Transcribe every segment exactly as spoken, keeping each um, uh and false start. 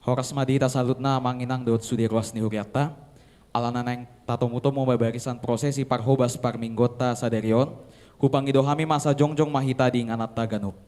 Horas ma di hita saluhutna amang inang dohot sude ruas ni hurianta. Alana naeng tatomutomu ma barisan prosesi parhobas parmingguonta sadari on, hupangido hami ma asa jongjong ma hita di ingananta ganup.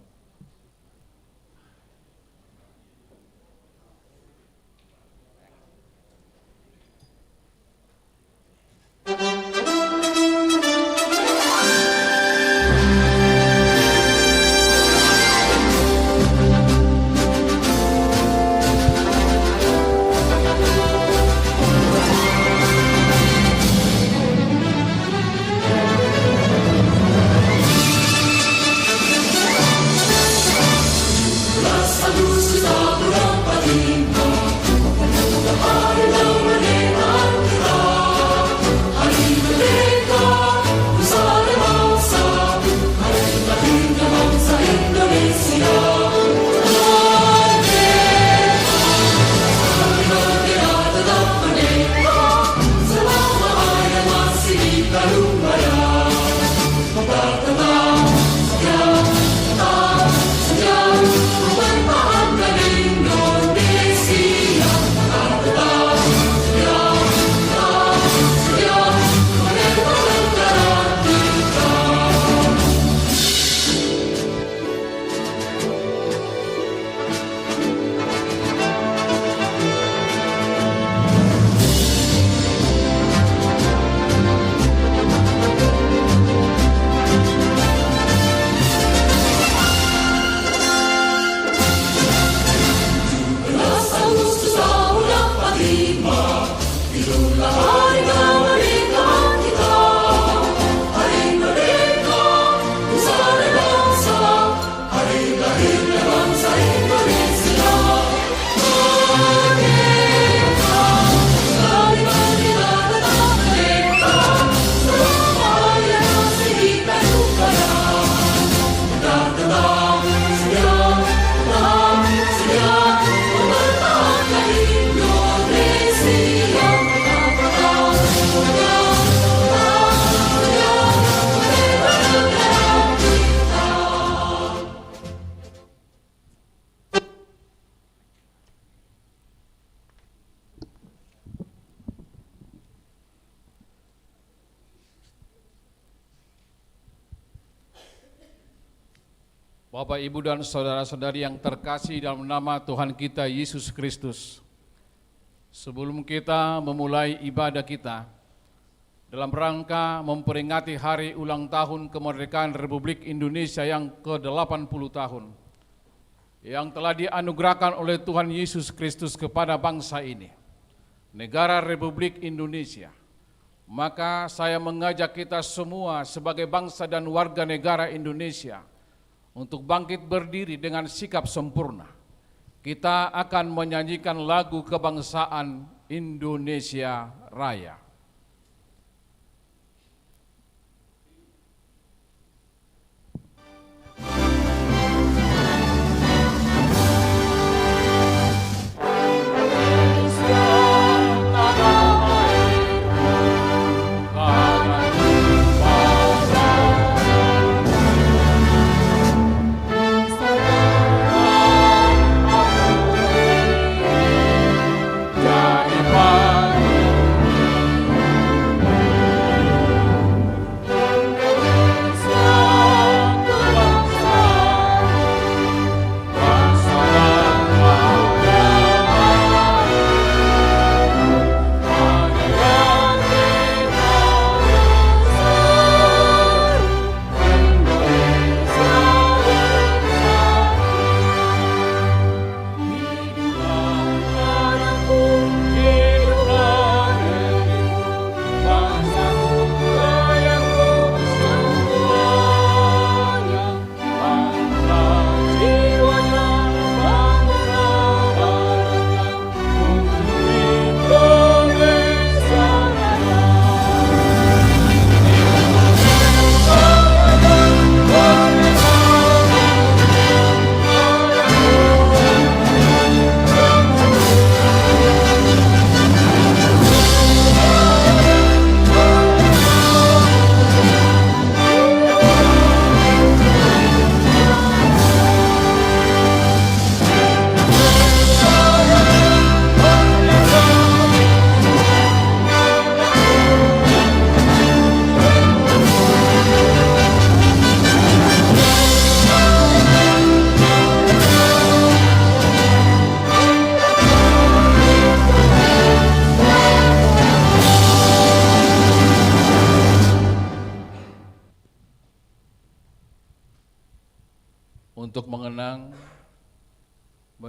Bapak, Ibu, dan saudara-saudari yang terkasih dalam nama Tuhan kita Yesus Kristus, sebelum kita memulai ibadah kita dalam rangka memperingati hari ulang tahun kemerdekaan Republik Indonesia yang kedelapan puluh tahun, yang telah dianugerahkan oleh Tuhan Yesus Kristus kepada bangsa ini, negara Republik Indonesia, maka saya mengajak kita semua sebagai bangsa dan warga negara Indonesia untuk bangkit berdiri dengan sikap sempurna. Kita akan menyanyikan lagu kebangsaan Indonesia Raya.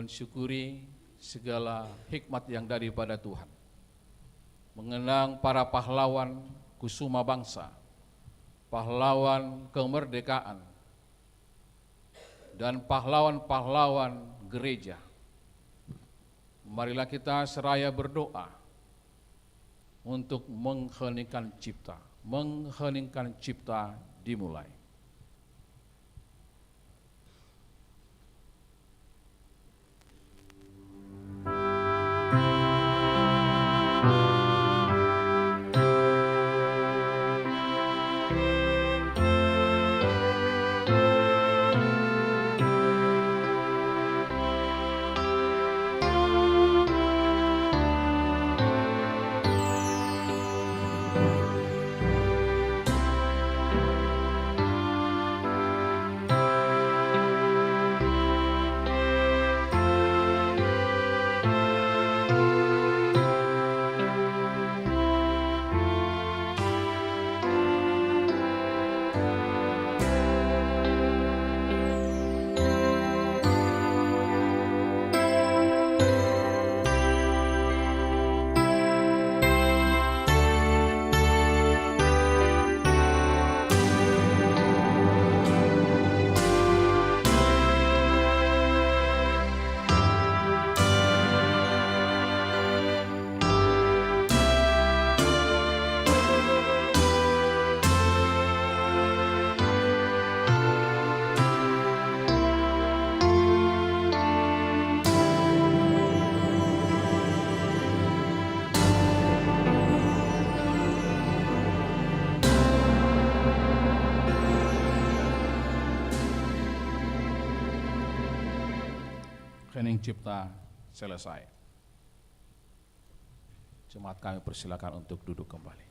Mensyukuri segala hikmat yang daripada Tuhan. Mengenang para pahlawan kusuma bangsa, pahlawan kemerdekaan, dan pahlawan-pahlawan gereja. Marilah kita seraya berdoa untuk mengheningkan cipta. Mengheningkan cipta dimulai. Hening cipta selesai. Jemaat kami persilakan untuk duduk kembali.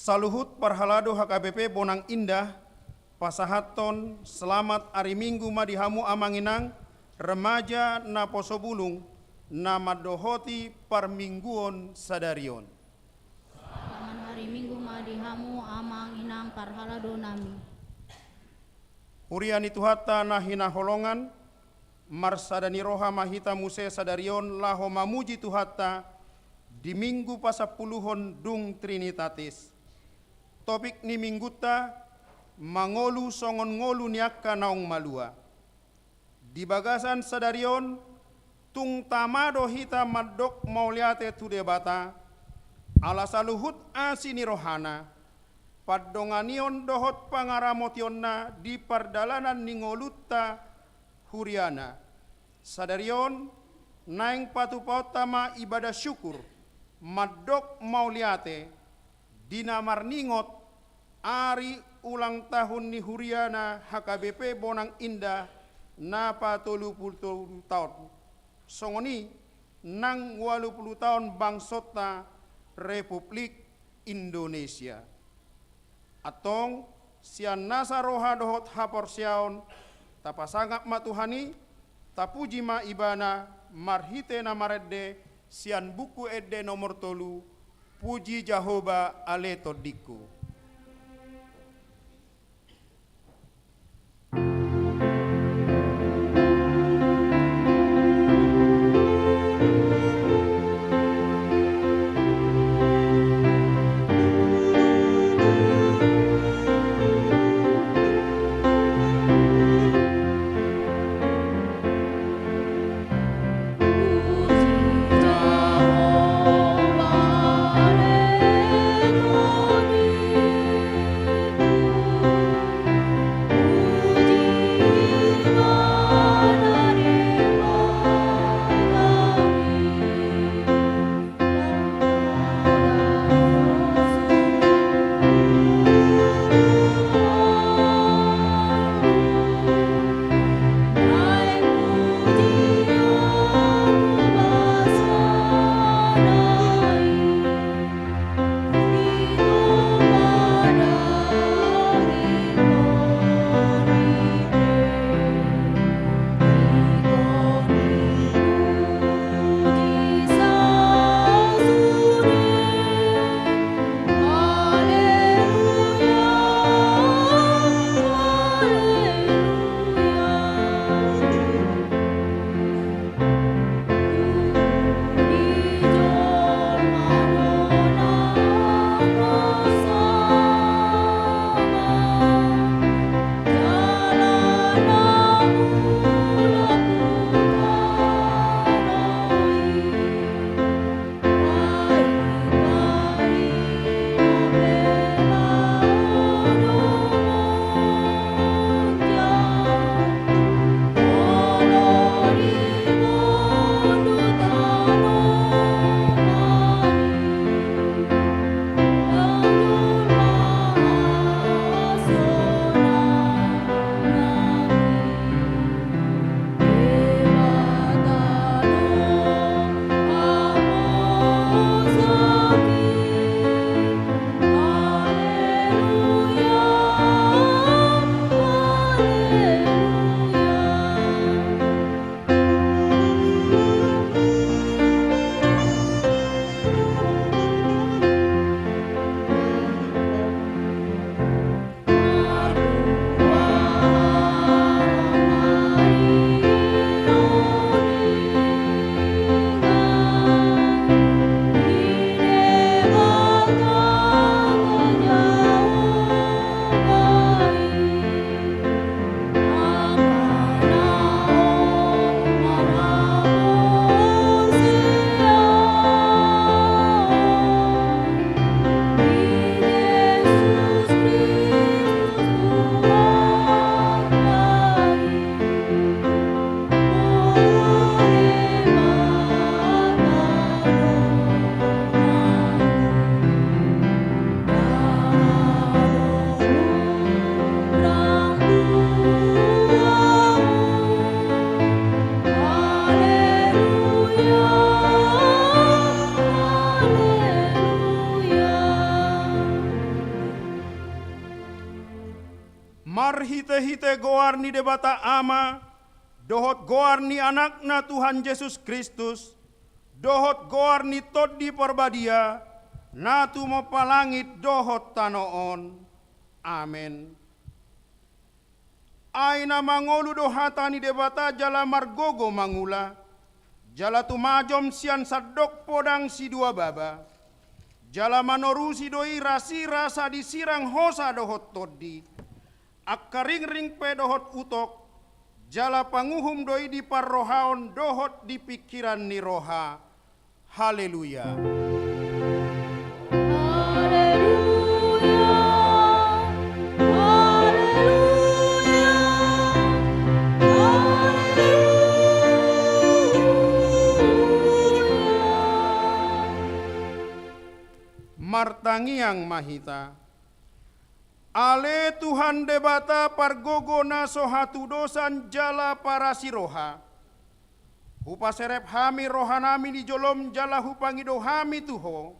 Saluhut parhalado H K B P Bonang Indah, pasahathon selamat ari Minggu ma di hamu amang inang, remaja naposo bulung, na mandohoti parmingguon sadari on. Selamat hari Minggu ma di hamu amang inang parhalado nami. Huria ni Tuhanta na hinaholongan, marsada ni roha ma hita muse sadari on laho mamuji Tuhanta di Minggu pasampuluhon dung Trinitatis. Topik ni Minggunta, mangolu songon ngolu ni angka naung malua. Di bagasan sadari on, tung tama do hita mandok mauliate tu Debata, ala saluhut asi ni rohana, pandonganion dohot pangaramotionna di pardalanan ni ngolunta huriana. Sadari on, naeng patupaonta ma ibadah syukur, mandok mauliate, di na marningot ari ulang tahun ni huriana H K B P Bonang Indah na patolu pulu tolu taon. Songon i nang ualu pulu taon bangsonta Republik Indonesia. Antong, sian nasa roha dohot haporseaon, tapasangap ma Tuhan i, tapuji ma Ibana, marhite na marende, sian Buku Ende nomor tolu, Puji Jahowa ale tondingku. Marhite-hite goar ni Debata Ama, dohot goar ni Anakna Tuhan Jesus Kristus, dohot goar ni Tondi Parbadia, na tumompa langit dohot tano on. Amen. Ai na mangolu do hata ni Debata jala margogo mangula, jala tumajom sian sandok podang sidua baba, jala manorusi do i rasirasa disirang hosa dohot tondi, angka ringring pe dohot utok, jala panguhum do i di parrohaon dohot di pingkiran ni roha. Haleluya. Haleluya. Haleluya. Haleluya. Martangiang ma hita. Ale Tuhan Debata pargogo na so hatudosan jala parasi roha, hupaserep hami rohanami di jolom jala hupangido hami tu Ho,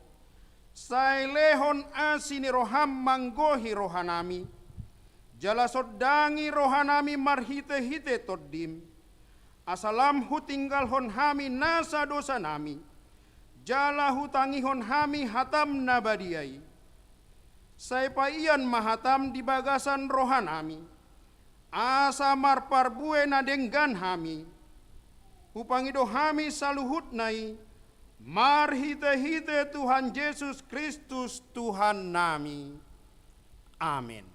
sai lehon asi ni roham manggohi rohanami, jala sondangi rohanami marhite-hite Tondim, asa lam hutinggalhon hami nasa dosanami, jala hutangihon hami hatam na badia i. Sai paian ma hatam di bagasan rohanami, asa marparbue na denggan hami. Hupangido hami saluhutna i, marhite-hite Tuhan Jesus Kristus Tuhannami. Amen.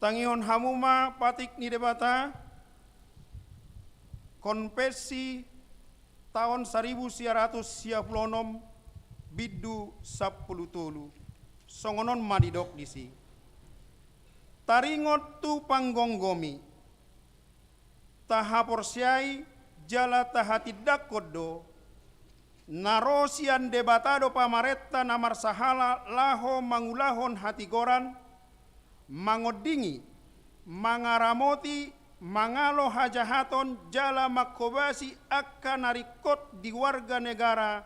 Tangihon hamu ma patik ni Debata, Konfessi taon saribu sia ratus sia pulu onom, bindu sampulu tolu. Songon on ma didok disi. Taringot tu panggomgomi, tahaporseai jala tahatindangkon do, na ro sian Debata do pamarenta na marsahala laho mangulahon hatigoran, mangondingi, mangaramoti, mangalo hajahaton jala manghobasi angka na ringkot di warga negara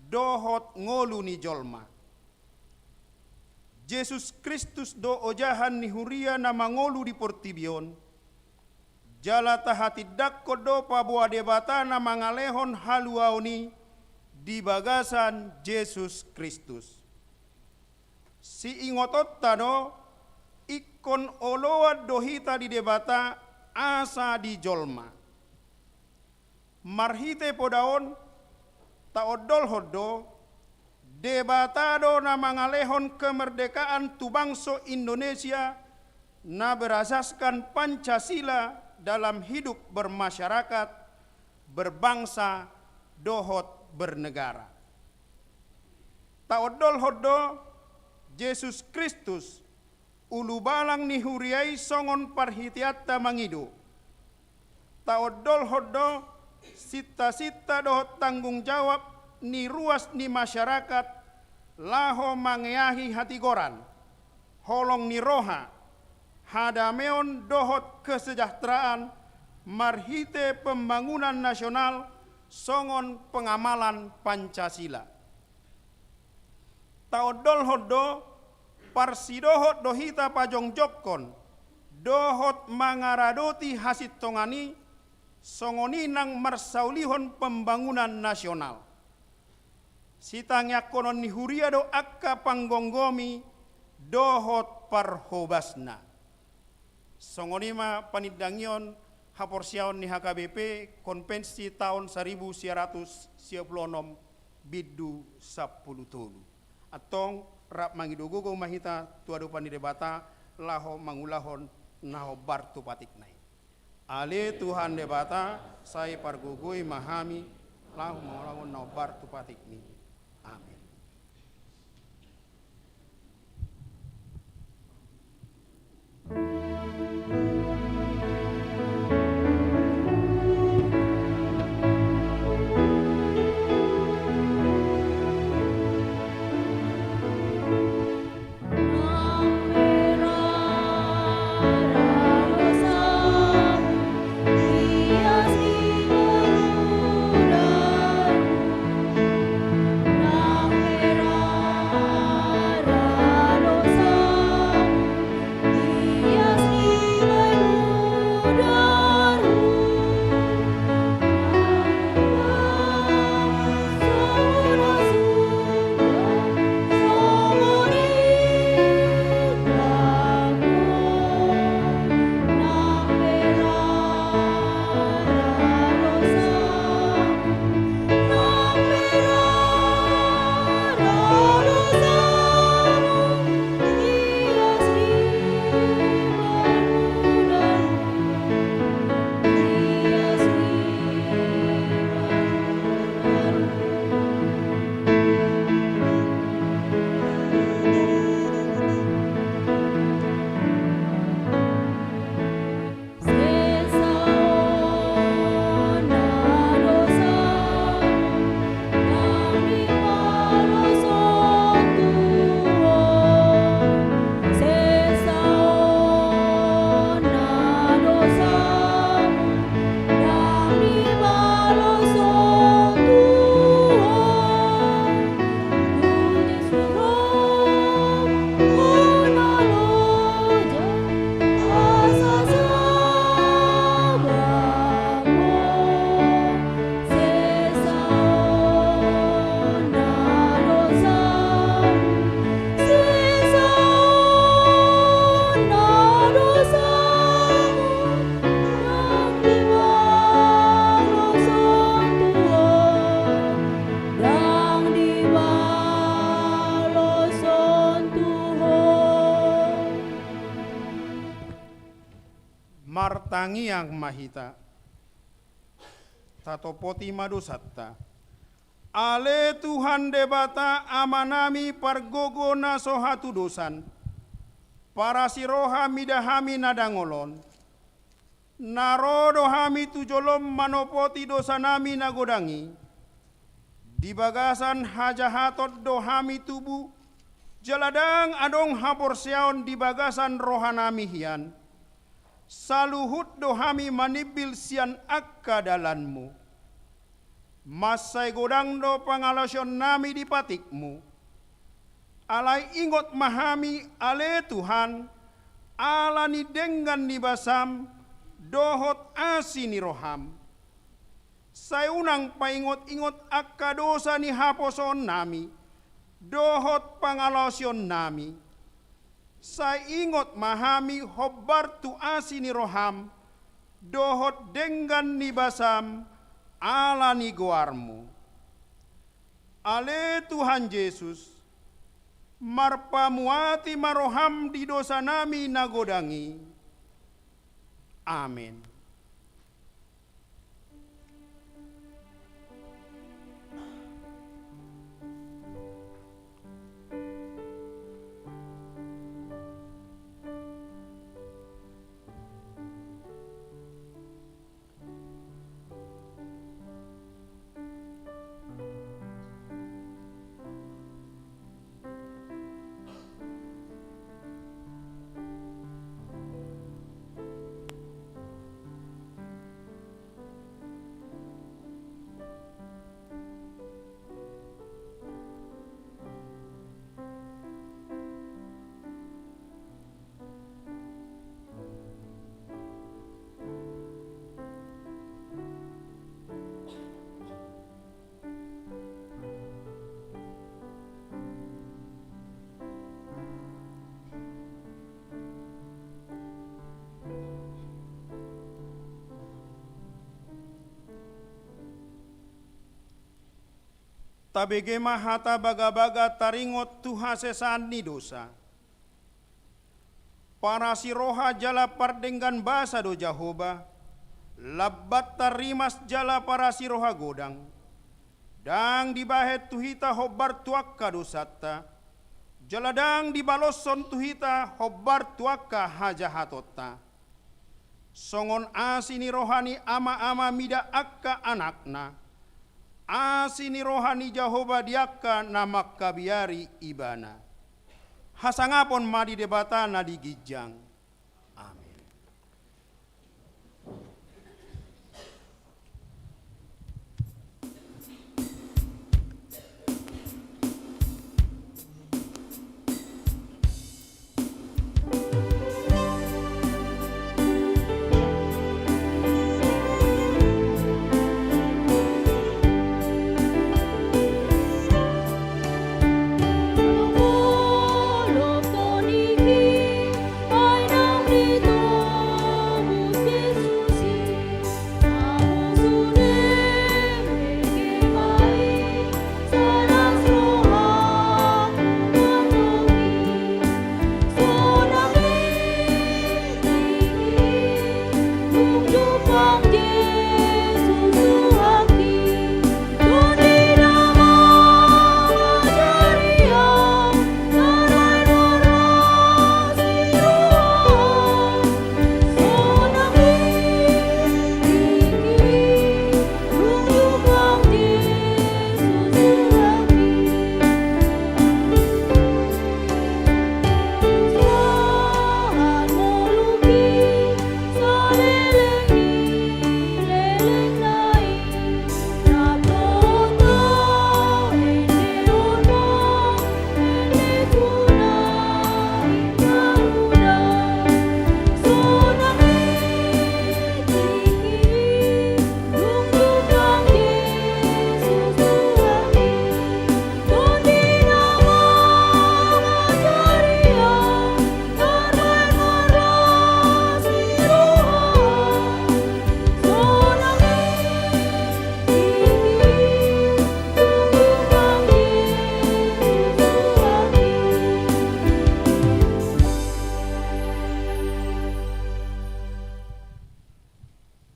dohot ngolu ni jolma. Jesus Kristus do ojahan ni huria na mangolu di portibi on, jala tahatindangkon do paboa Debata na mangalehon haluaon i di bagasan Jesus Kristus. Siingotonta do, ingkon oloan do hita di Debata asa di jolma. Marhite poda on, taondolhon do, Debata do na mangalehon kemerdekaan tu bangso Indonesia na berasaskan Pancasila dalam hidup bermasyarakat, berbangsa, dohot bernegara. Taondolhon do, Jesus Kristus, ulubalang ni huria i songon parhiteanta mangido. Taondolhon do, sintasinta dohot tanggung jawab ni ruas ni masyarakat, laho mangeahi hatigoran. holong ni roha, hadameon dohot kesejahteraan marhite pembangunan nasional songon pengamalan Pancasila. Taondolhon do, parsidohot do hita pajongjongkon dohot mangaradoti hasintongan i, songon i nang marsaulihon pembangunan nasional. Sitangiangkonon ni huria do angka panggomgomi dohot parhobasna. Songon i ma panindangion haporseaon ni H K B P, konvensi taon saribu sia ratus sia pulu onom bindu sampulu tolu. Antong rap mangido gogo ma hita tu adopan ni Debata laho mangulahon na hombar tu patikna i. Ale Tuhan Debata, sai pargogoi ma hami laho mangulahon na hombar tu patikmi. Amen. Martangiang ma hita. Tatopoti ma dosanta. Ale Tuhan Debata Amanami pargogo na so hatudosan, parasi roha mida hami na dangol on, na ro do hami tu jolom manopoti dosanami na godang i, di bagasan hajahaton do hami tubu, jala ndang adong haporseaon di bagasan rohanami hian, saluhut do hami manimbil sian angka dalanmu. Mansai godang do pangalaosionnami di patikmu. Alai ingot ma hami, ale Tuhan, ala ni denggan ni basam dohot asi ni roham. Sai unang paingot-ingot angka dosa ni haposoonnami dohot pangalaosionnami. Sai ingot ma hami hombar tu asi ni roham dohot denggan ni basam ala ni goarmu. Ale Tuhan Jesus, marpamuati ma roham di dosanami na godang i. Amen. Tabege ma hata bagabaga taringot tu hasesaan ni dosa. Parasiroha jala pardenggan basa do Jahowa, lambat tarrimas jala parasiroha godang. Ndang dibahen tu hita hombar tu angka dosanta, jala ndang dibaloshon tu hita hombar tu angka hajahatonta. Songon asi ni roha ni ama-ama mida angka anakna, asi ni roha ni Jahowa di angka na mangkabiari ibana. Hasangapon ma di Debata na di ginjang. Amen.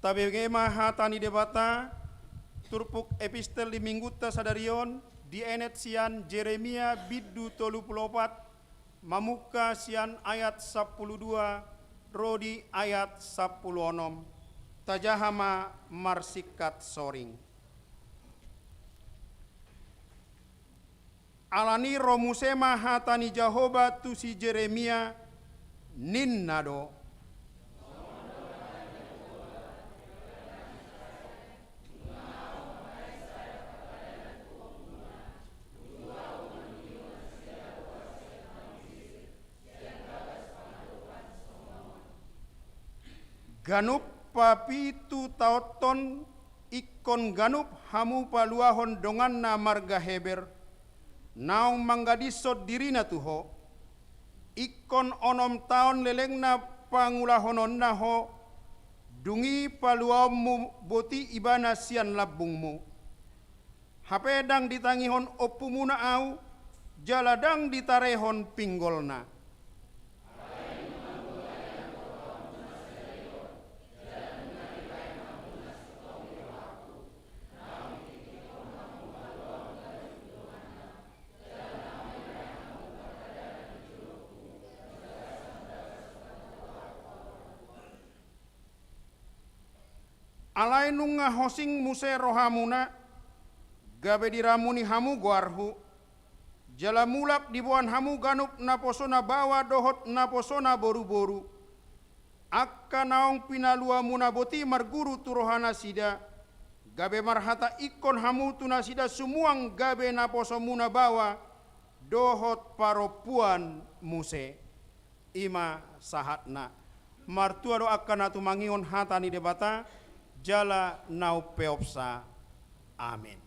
Tabege ma hata ni Debata, turpuk epistel di minggunta sadari on, dienet sian Jeremia bindu tolu pulu opat, mamungka sian ayat sampulu dua ro di ayat sampulu onom. Tajaha ma marsingkat soring. Alani ro muse ma hata ni Jahowa tu si Jeremia, ninna do: Ganup papitu taonhon ingkon ganup hamu paluahon donganna marga Heber, naung manggadishon dirina tu ho. Ingkon onom taon lelengna pangulahononna ho, dung i paluaonmu boti ibana sian lambungmu. Hape ndang ditangihon ompumuna ahu, jala ndang ditarehon pinggolna. Alai nunga hosing muse rohamuna, gabe diramuni hamu goarhu, jala mulak diboan hamu ganup naposo na baoa dohot naposo na boruboru, angka naung pinaluamuna boti marguru tu rohanasida, gabe marhata ingkon hamu tu nasida sumuang gabe naposomuna baoa dohot parompuan muse. I ma sahatna. Martua do angka na tumangihon hata ni Debata, jala na umpeopsa. Amen.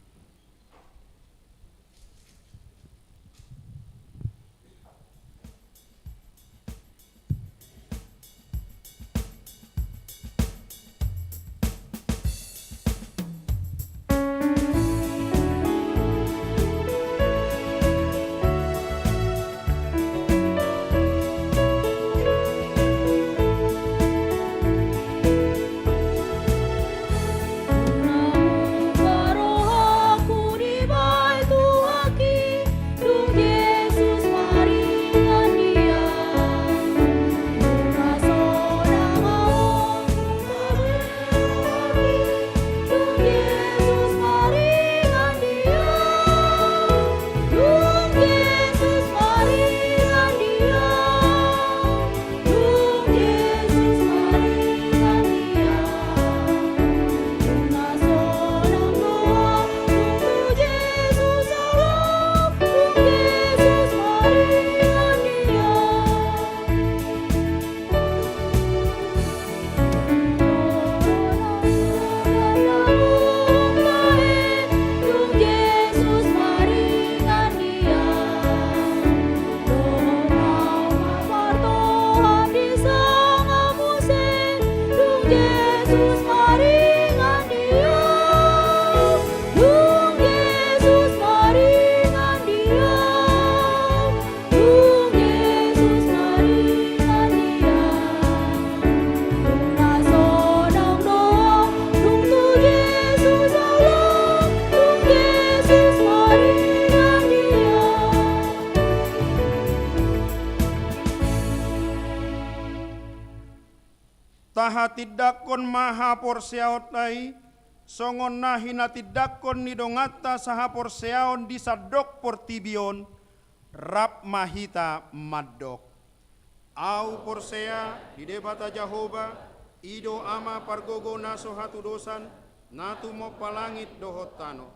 Hatindanghon ma haporseaonta i, songon na hinatindangkon ni donganta sahaporseaon di sandok portibi on, rap ma hita mandok. Ahu porsea di Debata Jahowa, i do Ama pargogo na so hatudosan, na tumompa langit dohot tano.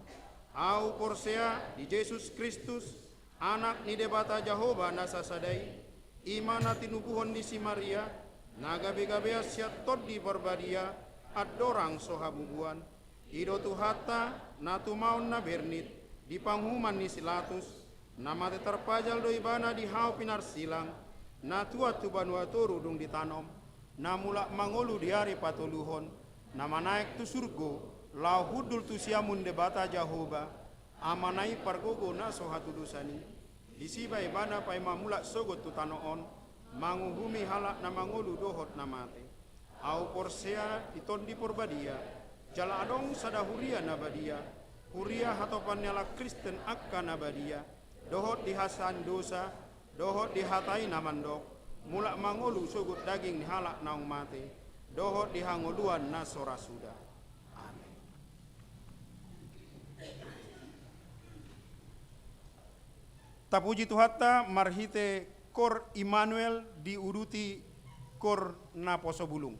Ahu porsea di Jesus Kristus, Anak ni Debata Jahowa na sasada i, i ma na tinubuhon ni si Maria, na gabegabean sian Tondi Parbadia, andorang so habubuan. I do Tuhanta, na tumaon na bernit, di panguhuman ni si Latus, na mate tarpajal do ibana di hau pinarsilang, na tuat tu banua toru dung ditanom, na mulak mangolu di ari patoluhon, na manaek tu surgo, laho hundul tu siamun Debata Jahowa, Amana i pargogo na so hatudosan i. Disi ma ibana paima mulak sogot tu tano on, manguhumi halak na mangolu dohot na mate. Ahu porsea di Tondi Parbadia, jala adong sada huria na badia, huria hatopan ni halak Kristen angka na badia, dohot di hasesaan dosa, dohot di hata i na mandok, mulak mangolu sogot daging ni halak naung mate, dohot di hangoluan na so ra suda. Amen. Tapuji Tuhanta marhite kor Immanuel diuduti kor naposo bulung.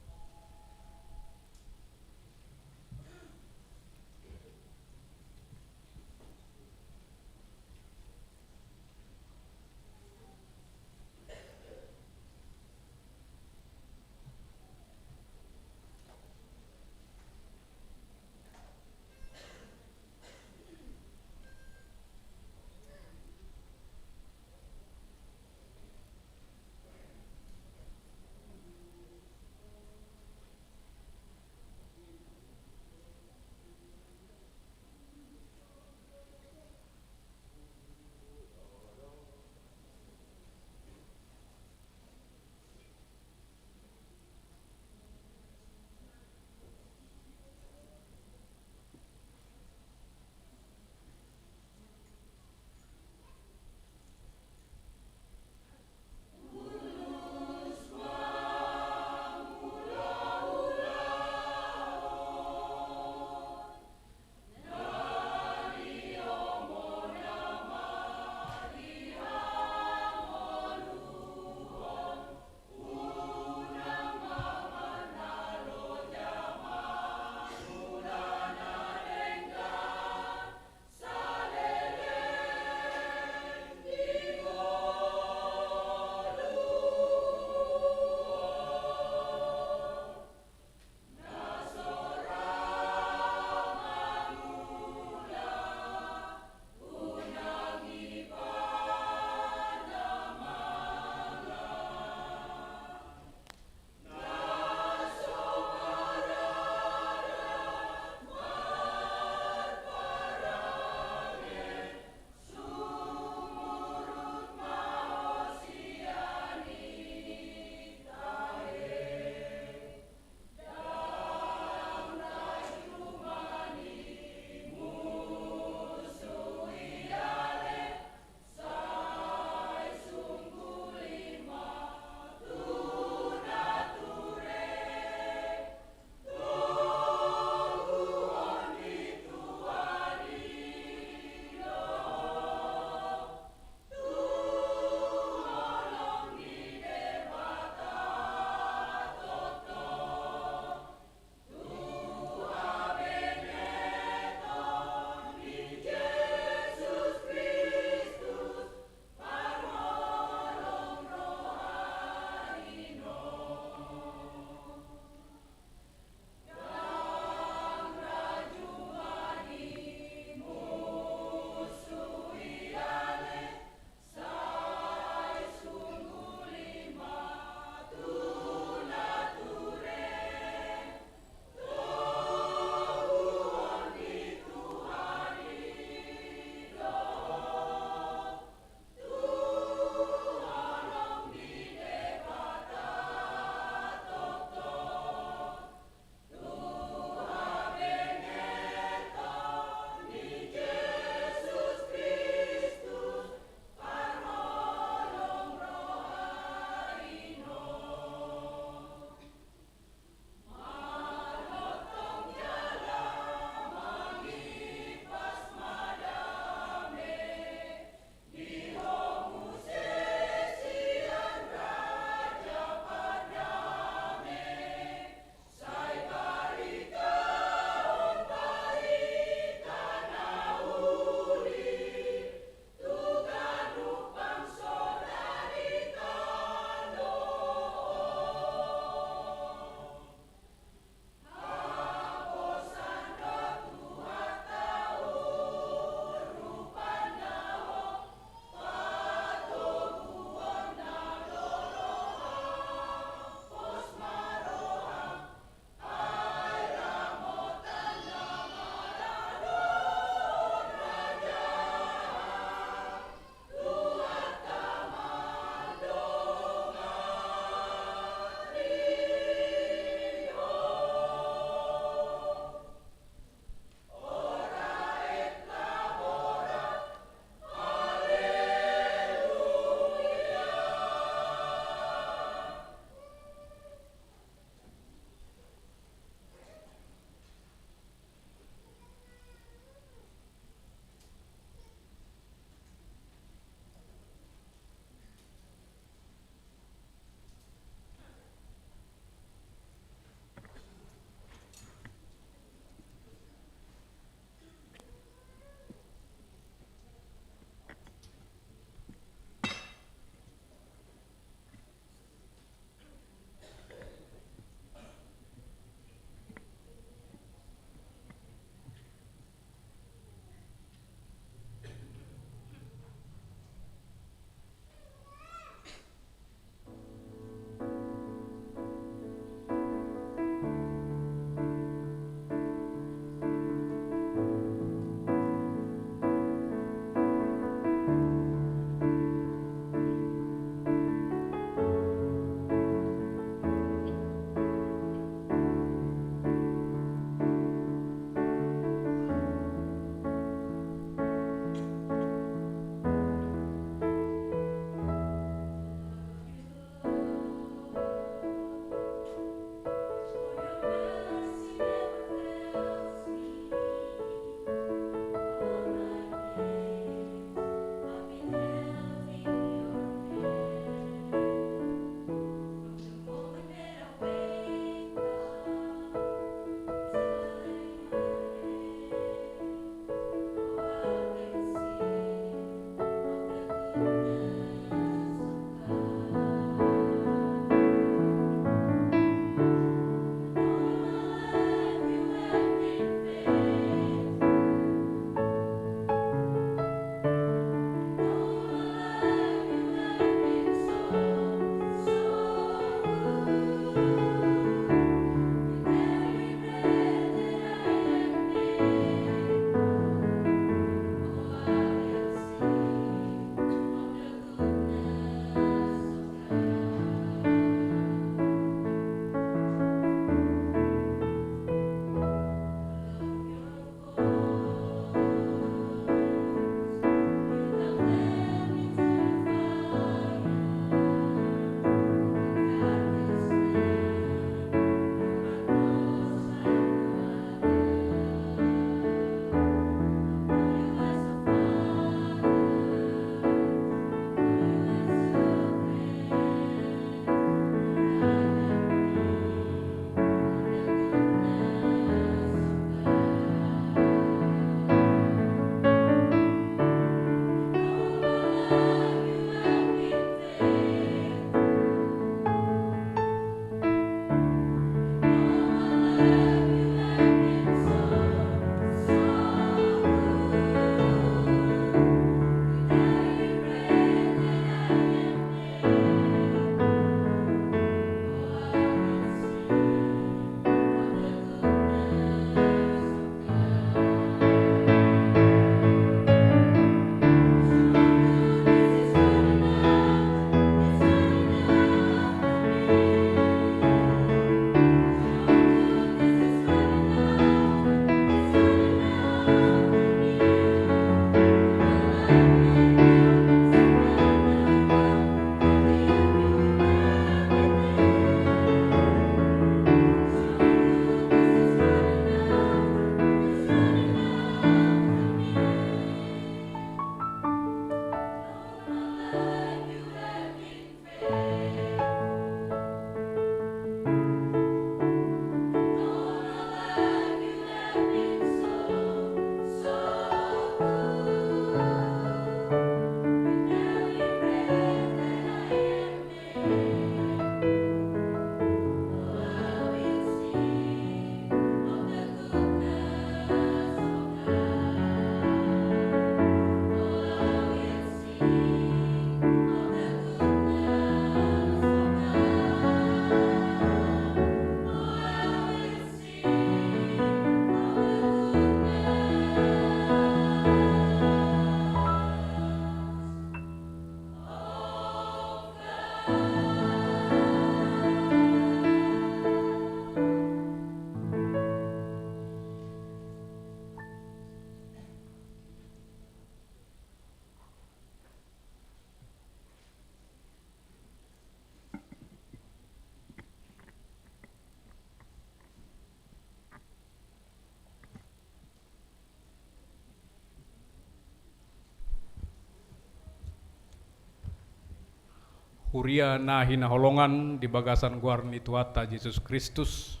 Huria na hinaholongan di bagasan goar ni Tuhanta Jesus Kristus,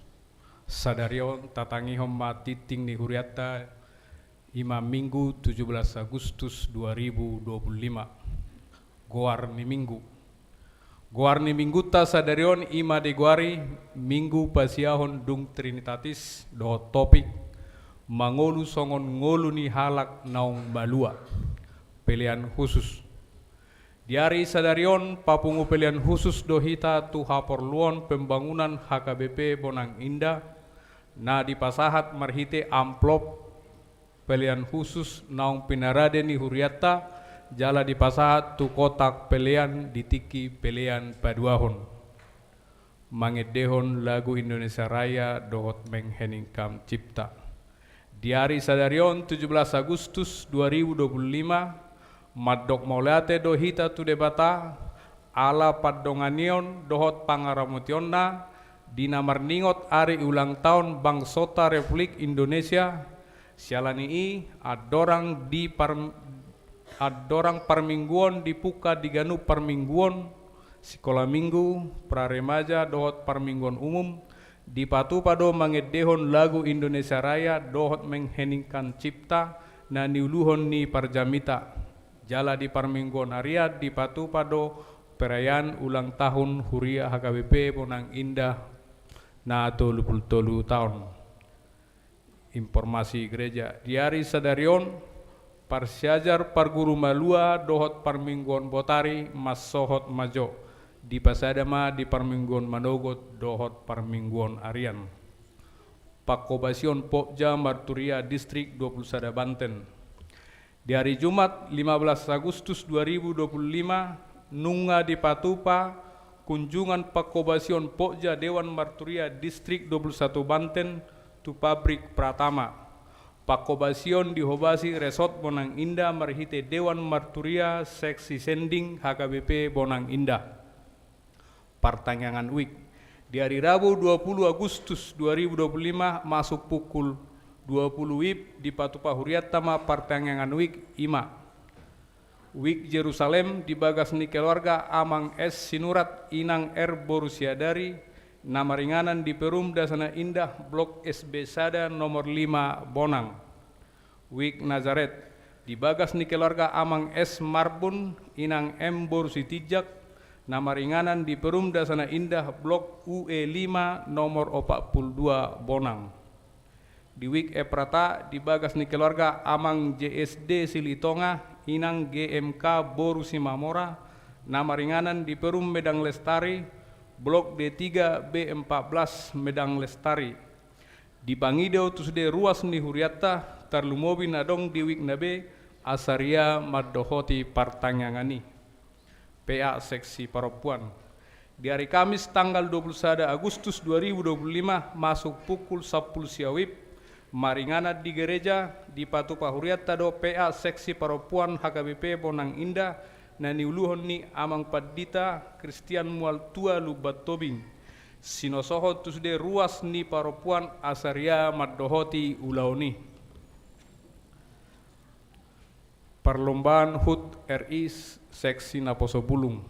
sadari on tatangihon ma tingting ni hurianta, i ma Minggu tujuh belas Agustus dua ribu dua puluh lima. Goar ni Minggu. Goar ni Minggunta sadari on i ma digoari Minggu Pasiahon dung Trinitatis dohot topik mangolu songon ngolu ni halak naung malua. Pelean khusus. Di ari sadari on, papungu pelean khusus do hita tu haporluon pembangunan H K B P Bonang Indah, na dipasahat marhite amplop pelean khusus naung pinarade ni hurianta, jala dipasahat tu kotak pelean di tingki pelean paduahon. Mangendehon lagu Indonesia Raya dohot mengheningkan cipta. Di ari sadari on tujuh belas Agustus dua ribu dua puluh lima, mandok mauliate do hita tu Debata, ala pandonganion dohot pangaramotionna, di na marningot ari ulang taon bangsonta Republik Indonesia, siala ni i andorang di par-, andorang parmingguon dipungka di ganup parmingguon, sikola minggu, praremaja dohot parmingguon umum, dipatupa do mangendehon lagu Indonesia Raya dohot mengheningkan cipta na niuluhon ni parjamita. Jala di parmingguon arian dipatupa do perayaan ulang tahun Huria H K B P Bonang Indah na tolu pulu tolu taon. Informasi gereja. Di ari sadari on, parsiajar parguru malua dohot parmingguon botari mansohot ma jo. Dipasada ma di parmingguon manogot dohot parmingguon arian. Pangkobasion Pokja Marturia Distrik dua pulu sada Banten. Di ari Jumat, lima belas Agustus dua ribu dua pulu lima, nunga dipatupa kunjungan pangkobasion Pokja Dewan Marturia Distrik dua pulu satu Banten tu Pabrik Pratama. Pangkobasion dihobasi Resort Bonang Indah marhite Dewan Marturia Seksi Sending H K B P Bonang Indah. Partangiangan wijk. Di ari Rabu dua pulu Agustus dua ribu dua pulu lima masuk pukul dua pulu wib dipatupa hurianta ma partangiangan wijk, i ma: Wijk Jerusalem di bagas ni keluarga Amang S Sinurat, Inang R boru Siadari, na maringanan di Perum Dasana Indah, Blok S B sada, nomor lima, Bonang. Wijk Nazaret, di bagas ni keluarga Amang S Marbun, Inang M boru Sitinjak, na maringanan di Perum Dasana Indah, Blok U E lima, nomor opat pulu dua, Bonang. Di Wijk Eprata, di bagas ni keluarga Amang J S D Silitonga, Inang G M K boru Simamora, na maringanan di Perum Medang Lestari, Blok D tiga B empat belas, Medang Lestari. Dipangido tu sude ruas ni hurianta, tarlumobi na adong di wijk na be, asa ria mandohoti partangiangan i. P A Seksi Parompuan. Di ari Kamis tanggal dua pulu sada Agustus dua ribu dua pulu lima masuk pukul sampulu sia wib, maringanan di gereja, dipatupa hurianta do P A Seksi Parompuan H K B P Bonang Indah, na niuluhon ni Amang Pandita Kristian Mualtua Lumban Tobing. Sinosohon tu sude ruas ni parompuan asa ria mandohoti ulaon i. Parlombaan H U T R I Seksi Naposo Bulung.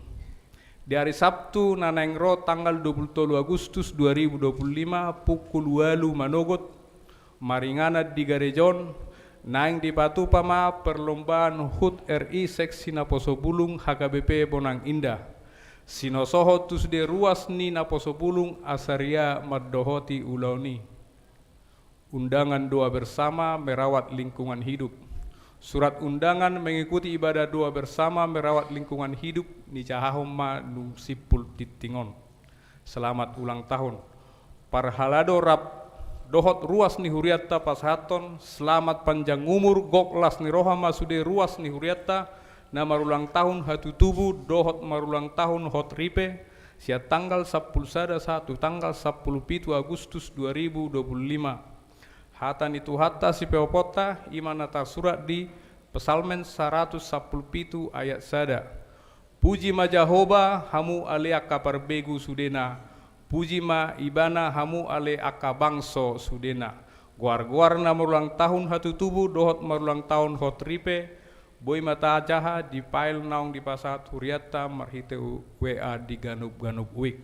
Di ari Sabtu na naeng ro tanggal dua pulu tolu Agustus dua ribu dua pulu lima pukul ualu manogot, maringanan di gareja on, naeng dipatupa ma parlombaan H U T R I Seksi Naposo Bulung H K B P Bonang Indah. Sinosohon tu sude ruas ni Naposo Bulung asa ria mandohoti ulaon i. Undangan doa bersama merawat lingkungan hidup. Surat undangan mengikuti ibadah doa bersama merawat lingkungan hidup nijahahon ma dung simpul tingting on. Selamat ulang tahun. Parhalado rap dohot ruas ni hurianta pasahathon selamat panjang umur, gok las ni roha ma sude ruas ni hurianta na marulang tahun hatutubu dohot marulang tahun hot ripe, sian tanggal sampulu sada sahat tu tanggal sampulu pitu Agustus dua ribu dua pulu lima. Hata ni Tuhanta sipeoponta, i ma na tarsurat di Psalmen saratus sampulu pitu ayat sada. Puji ma Jahowa, hamu ale angka parbegu sudena. Puji ma Ibana, hamu ale angka bangso sudena. Goar-goar na marulang tahun hatutubu dohot marulang tahun hot ripe, Boi ma tajaha di file naung dipasahat hurianta marhite W A di ganup-ganup wijk.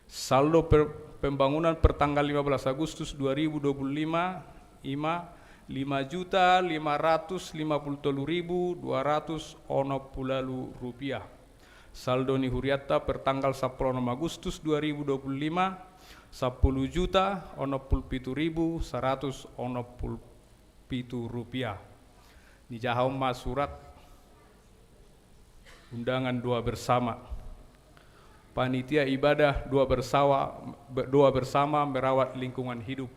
Saldo per-, pembangunan pertanggal lima belas Agustus dua ribu dua puluh lima, i ma lima juta lima ratus lima puluh tolu ribu dua ratus onom puluh ualu rupiah. Saldo ni hurianta pertanggal sampulu onom Agustus dua ribu dua puluh lima, sampulu juta onom puluh pitu ribu saratus onom puluh pitu rupiah. Nijaha on ma surat undangan doa bersama. Panitia ibadah doa bersama, doa bersama merawat lingkungan hidup.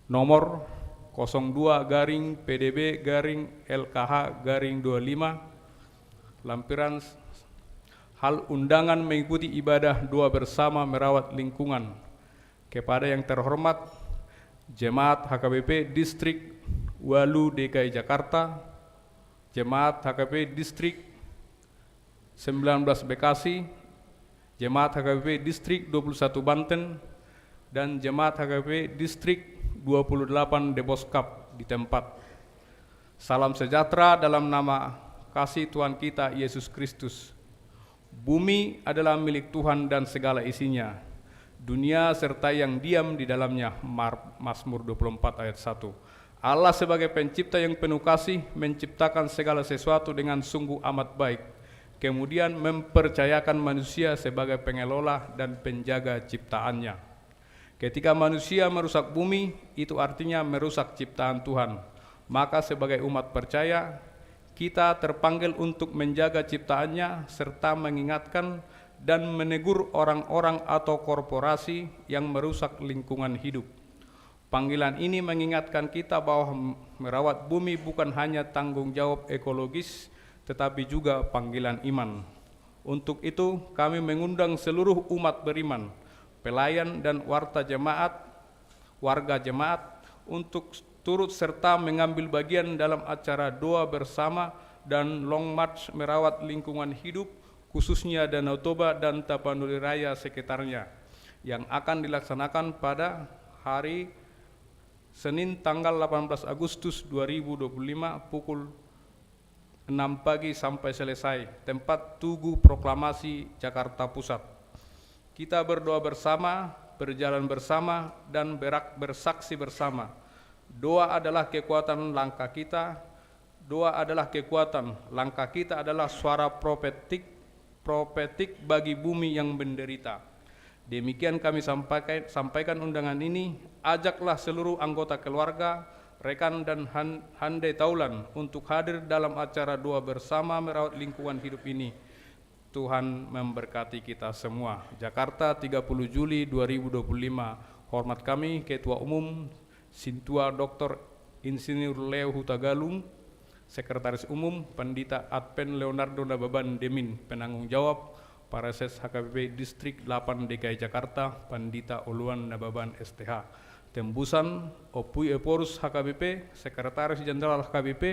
Nomor kosong dua garing P D B garing L K H garing dua lima. Lampiran hal undangan mengikuti ibadah doa bersama merawat lingkungan. Kepada yang terhormat Jemaat H K B P Distrik ualu D K I Jakarta, Jemaat H K B P Distrik sembilan belas Bekasi, Jemaat H K B P Distrik dua puluh satu Banten, dan Jemaat H K B P Distrik dua puluh delapan Deboskap di tempat. Salam sejahtera dalam nama kasih Tuhan kita Yesus Kristus. Bumi adalah milik Tuhan dan segala isinya, dunia serta yang diam di dalamnya. Mar-, Mazmur dua puluh empat ayat satu. Allah sebagai pencipta yang penuh kasih menciptakan segala sesuatu dengan sungguh amat baik, kemudian mempercayakan manusia sebagai pengelola dan penjaga ciptaannya. Ketika manusia merusak bumi, itu artinya merusak ciptaan Tuhan. Maka sebagai umat percaya, kita terpanggil untuk menjaga ciptaannya serta mengingatkan dan menegur orang-orang atau korporasi yang merusak lingkungan hidup. Panggilan ini mengingatkan kita bahwa merawat bumi bukan hanya tanggung jawab ekologis, tetapi juga panggilan iman. Untuk itu, kami mengundang seluruh umat beriman, pelayan dan warta jemaat, warga jemaat, untuk turut serta mengambil bagian dalam acara doa bersama dan long march merawat lingkungan hidup, khususnya Danau Toba dan Tapanuli Raya sekitarnya, yang akan dilaksanakan pada hari Senin tanggal delapan belas Agustus dua ribu dua puluh lima pukul enam pagi sampai selesai. Tempat Tugu Proklamasi, Jakarta Pusat. Kita berdoa bersama, berjalan bersama, dan berak-, bersaksi bersama. Doa adalah kekuatan langkah kita, doa adalah kekuatan, langkah kita adalah suara profetik, profetik bagi bumi yang menderita. Demikian kami sampaikan, sampaikan undangan ini, ajaklah seluruh anggota keluarga, rekan dan han-, handai taulan untuk hadir dalam acara doa bersama merawat lingkungan hidup ini. Tuhan memberkati kita semua. Jakarta, tiga puluh Juli dua ribu dua puluh lima. Hormat kami, Ketua Umum, Sintua Doktor Insinyur Leo Hutagalung, Sekretaris Umum, Pandita Advent Leonardo Nababan Demin, penanggung jawab, Praeses H K B P Distrik delapan D K I Jakarta, Pandita Oloan Nababan S T H. Tembusan, Ompui Ephorus H K B P, Sekretaris Jenderal H K B P,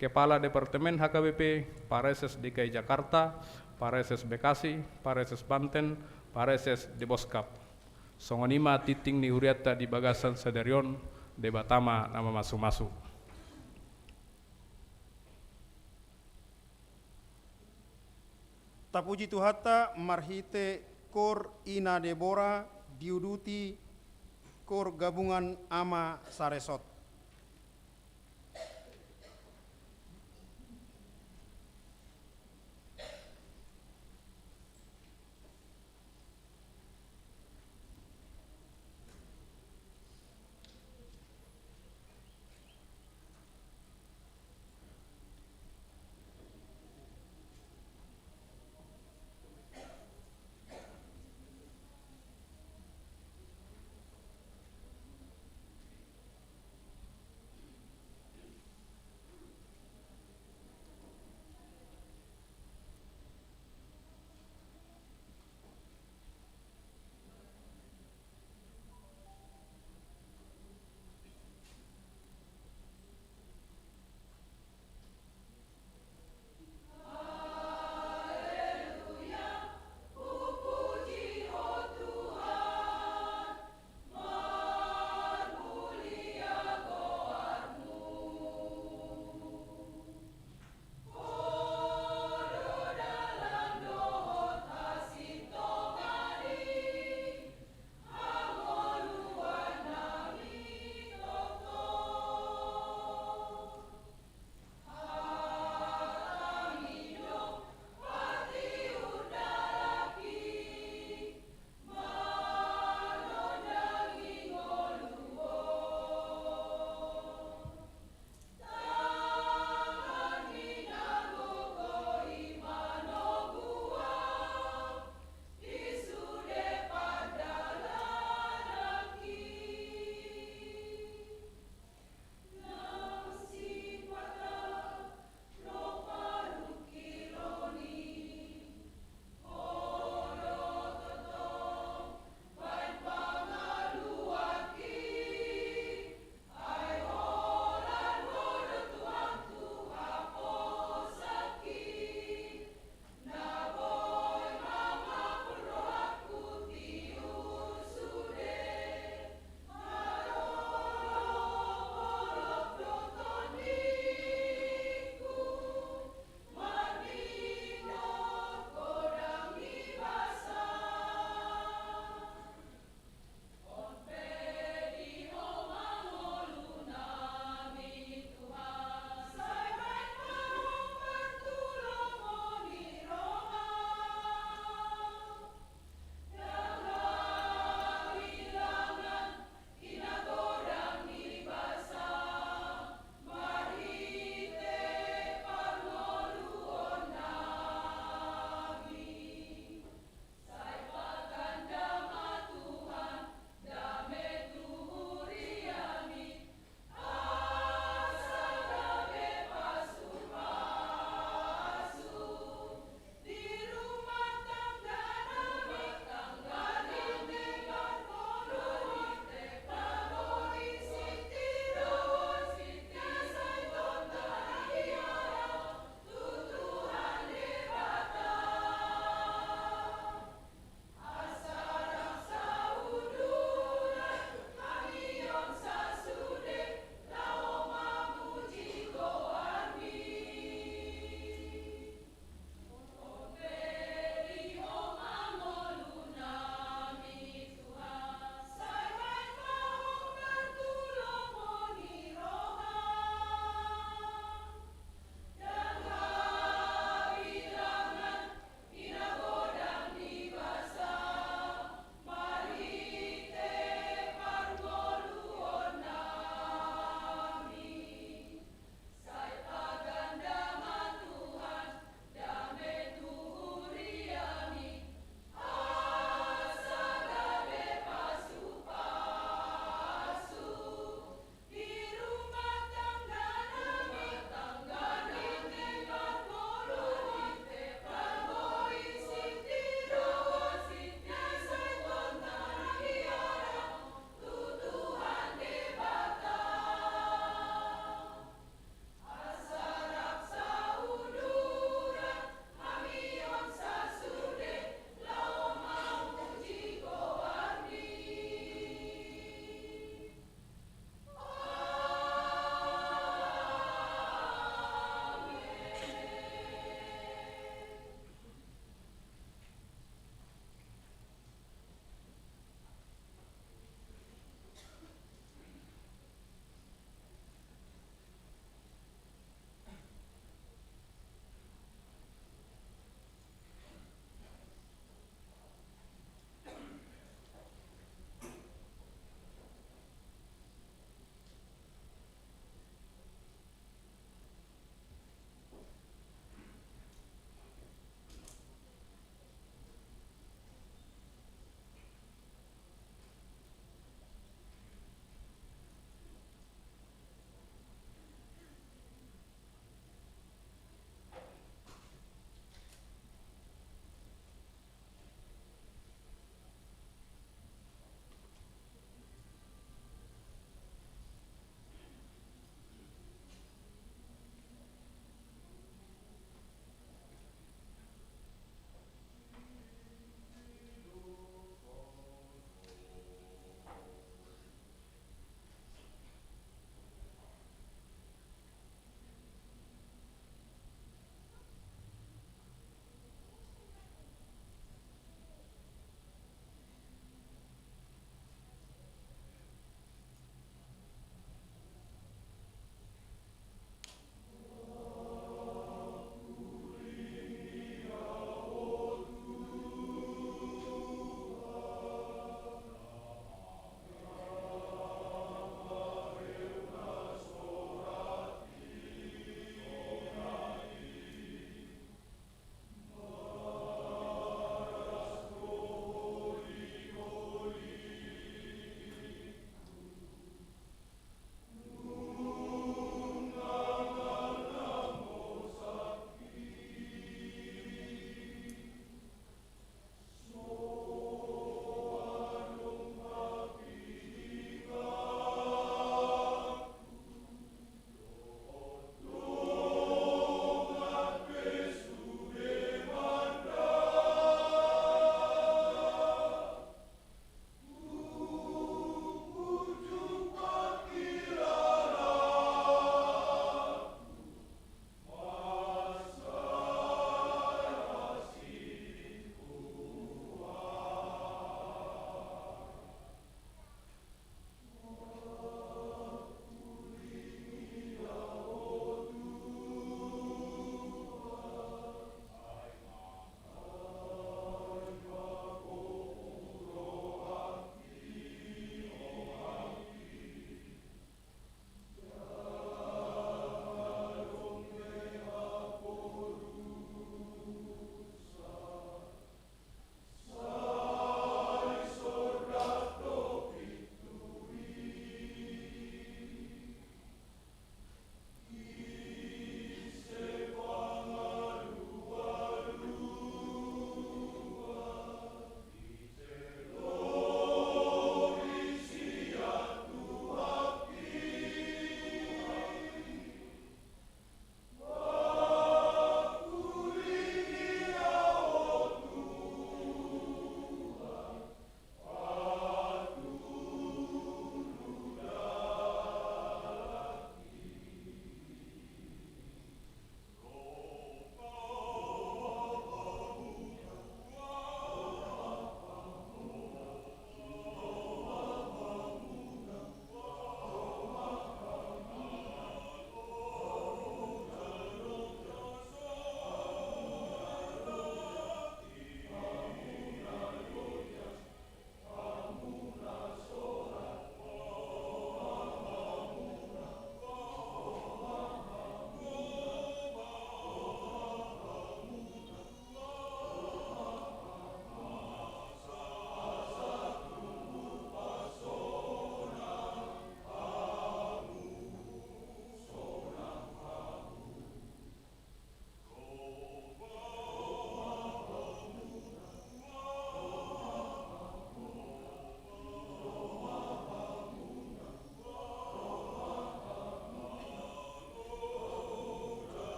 Kepala Departemen H K B P, Praeses D K I Jakarta, Praeses Bekasi, Praeses Banten, Praeses Deboskap. Songon i ma tingting ni hurianta di bagasan sadari on, Debata ma na mamasumasu. Tapuji Tuhanta marhite Koor Ina Debora diuduti Koor Gabungan Ama Saresot.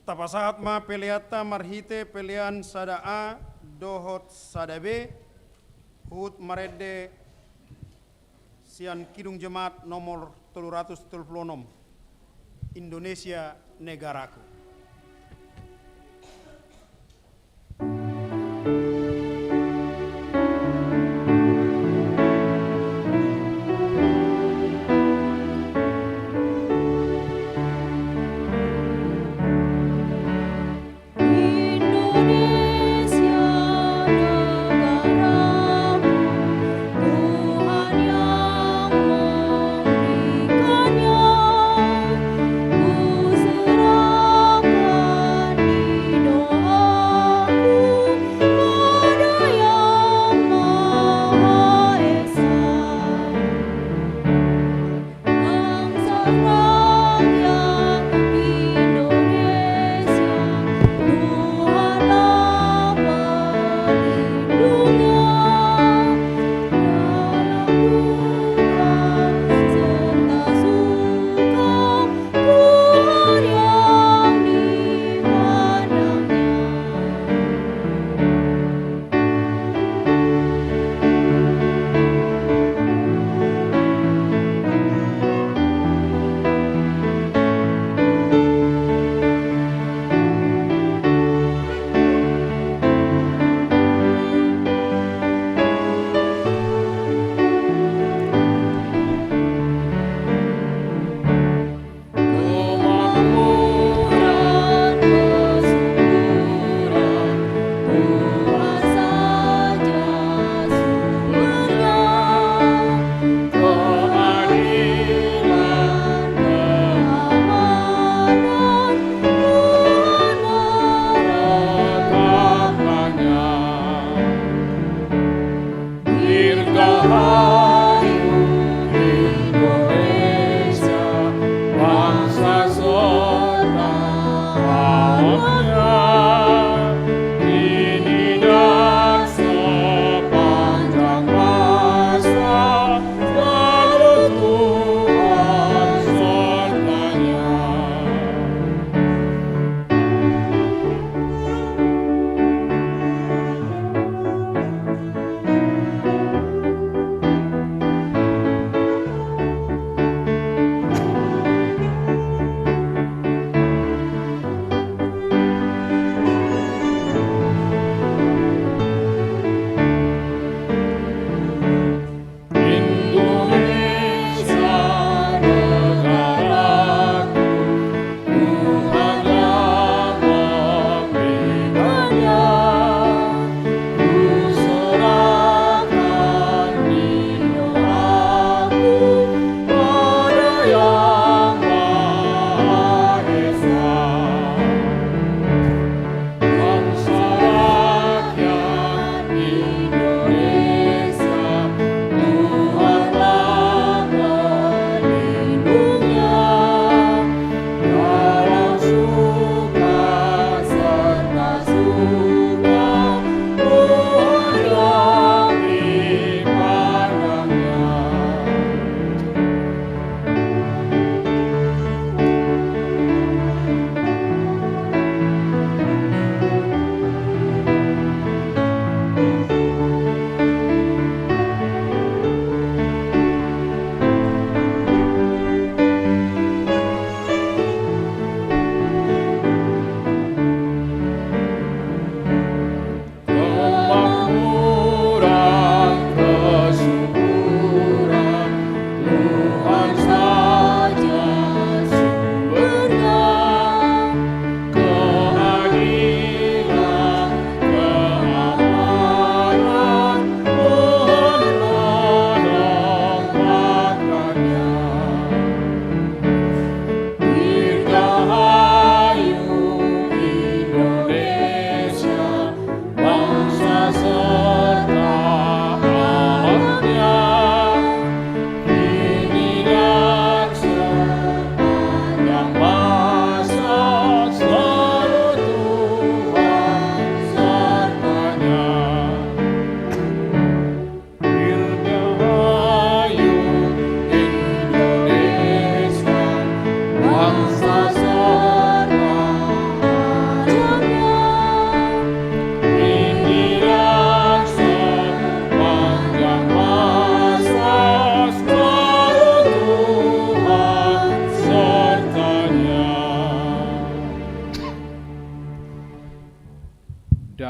Tapasahat ma peleanta marhite pelean sada A dohot sada B, huhut marende sian Kidung Jemaat nomor tolu ratus tolu pulu onom, Indonesia Negaraku.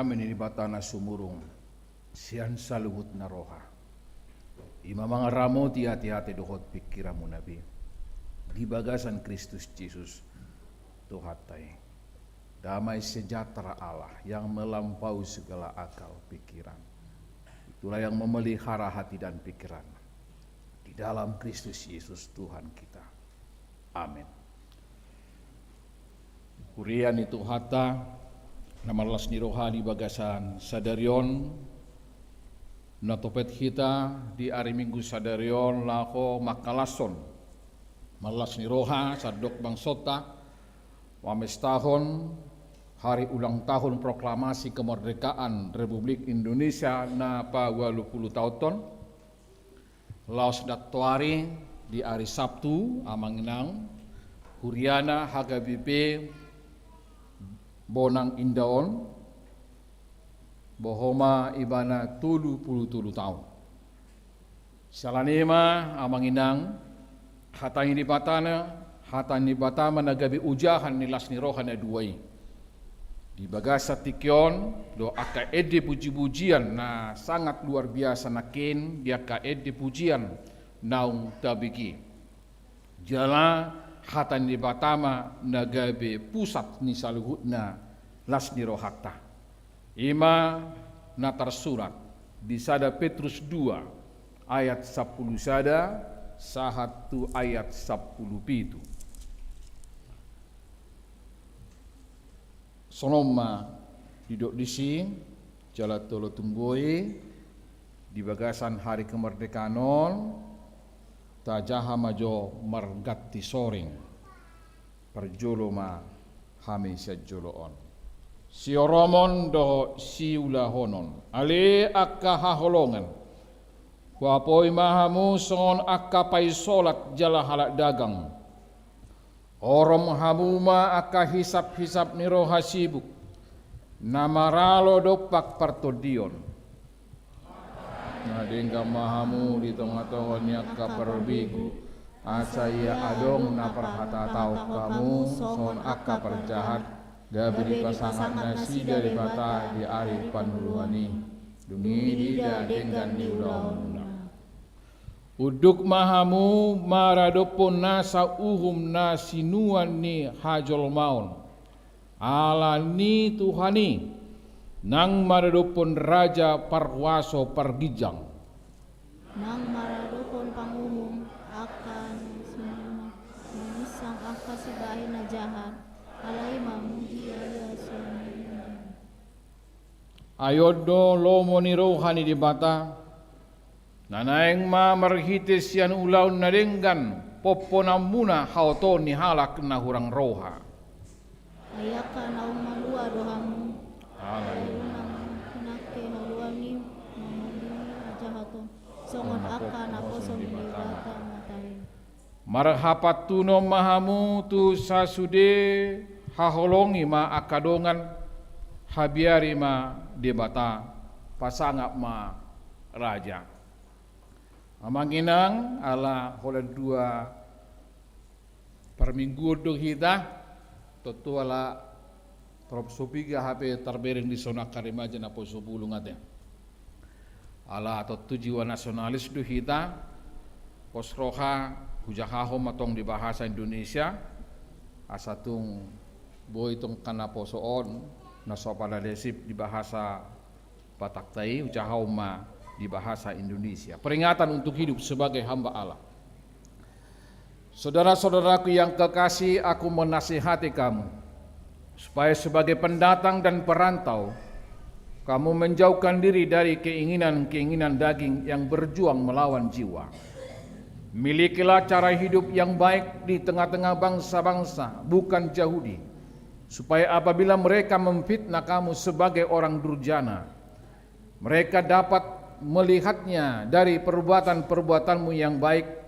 Dame ni Debata na sumurung sian saluhutna roha, i ma mangaramoti ateate dohot pingkiranmuna be di bagasan Kristus Jesus Tuhanta i. Damai sejahtera Allah yang melampaui segala akal pikiran, itulah yang memelihara hati dan pikiran di dalam Kristus Yesus Tuhan kita. Amin. Huria ni Tuhanta na marlas ni roha di bagasan sadari on, na topet hita di ari Minggu sadari on laho mangkalashon marlas ni roha sandok bangsonta mamestahon hari ulang tahun proklamasi kemerdekaan Republik Indonesia na paualu pulu taon on. Laos nantoari di ari Sabtu, amang inang, huriana H K B P Bonang Indah on, boha ma ibana tolu pulu tolu taon. Siala ni i ma, amang inang, hata ni Debata na, hata ni Debata ma na gabe ojahan ni las ni roha na dua i. Di bagasan tingki on do angka ende pujipujian na sangat luar biasa nangkin di angka ende pujian naung tabege. Jala hata ni Debata ma na gabe pusat ni saluhutna las ni rohanta. I ma na tarsurat di sada Petrus dua ayat sampulu sada sahat tu ayat sampulu pitu. Songon on ma didok disi, jala tolo tung boi di bagasan hari kemerdekaan on, tajaha ma jo marganti soring. Parjolo ma hami sian jolo on. Sioromon dohot siulahonon. Ale angka haholongan, huapoi ma hamu songon angka paisolat jala halak dagang. Orom hamu ma angka hisaphisap ni roha sibuk, na maralo dompak partondion. Na denggan ma hamu di tongatonga ni angka parbegu, asa ia adong na parhatataon hamu songon angka parjahat, gabe dipasangap nasida Debata di ari panuluan i. Dung i diida denggan ni ulaonmuna. Unduk ma hamu maradophon nasa uhum na sinuan ni hajolmaon, ala ni Tuhan i, nang maradophon raja parhuaso parginjang. Nang maradophon panguhum angka na sinuan, manginsang angka sibahen na jahat, alai mamuji ia songon i. Ai on do lomo ni roha ni Debata, na naeng ma marhite sian ulaon na denggan pomponanmuna haotoon ni halak na hurang roha. Ai angka naung malua do hamu. Alai unang nangke haluaon i mangoloi hajahaton, songon angka naposo ni Debata Amanta i. Marhapantunon ma hamu tu sasude, haholongi ma angka dongan, habiari ma Debata, pasangap ma raja. Amang inang, ala holan dua parmingguon do hita, tontu ala torop so piga hape tarbereng dison angka remaja naposo bulung ate. Ala tontu jiwa nasionalis do hita, pos roha hujahahon ma tong di bahasa Indonesia, asa tung boi tong angka naposo on na so palalesip di bahasa Batakta i, hujahahon ma di bahasa Indonesia. Peringatan untuk hidup sebagai hamba Allah. Saudara-saudaraku yang kekasih, aku menasihati kamu, supaya sebagai pendatang dan perantau, kamu menjauhkan diri dari keinginan-keinginan daging yang berjuang melawan jiwa. Milikilah cara hidup yang baik di tengah-tengah bangsa-bangsa bukan Yahudi, supaya apabila mereka memfitnah kamu sebagai orang durjana, mereka dapat melihatnya dari perbuatan-perbuatanmu yang baik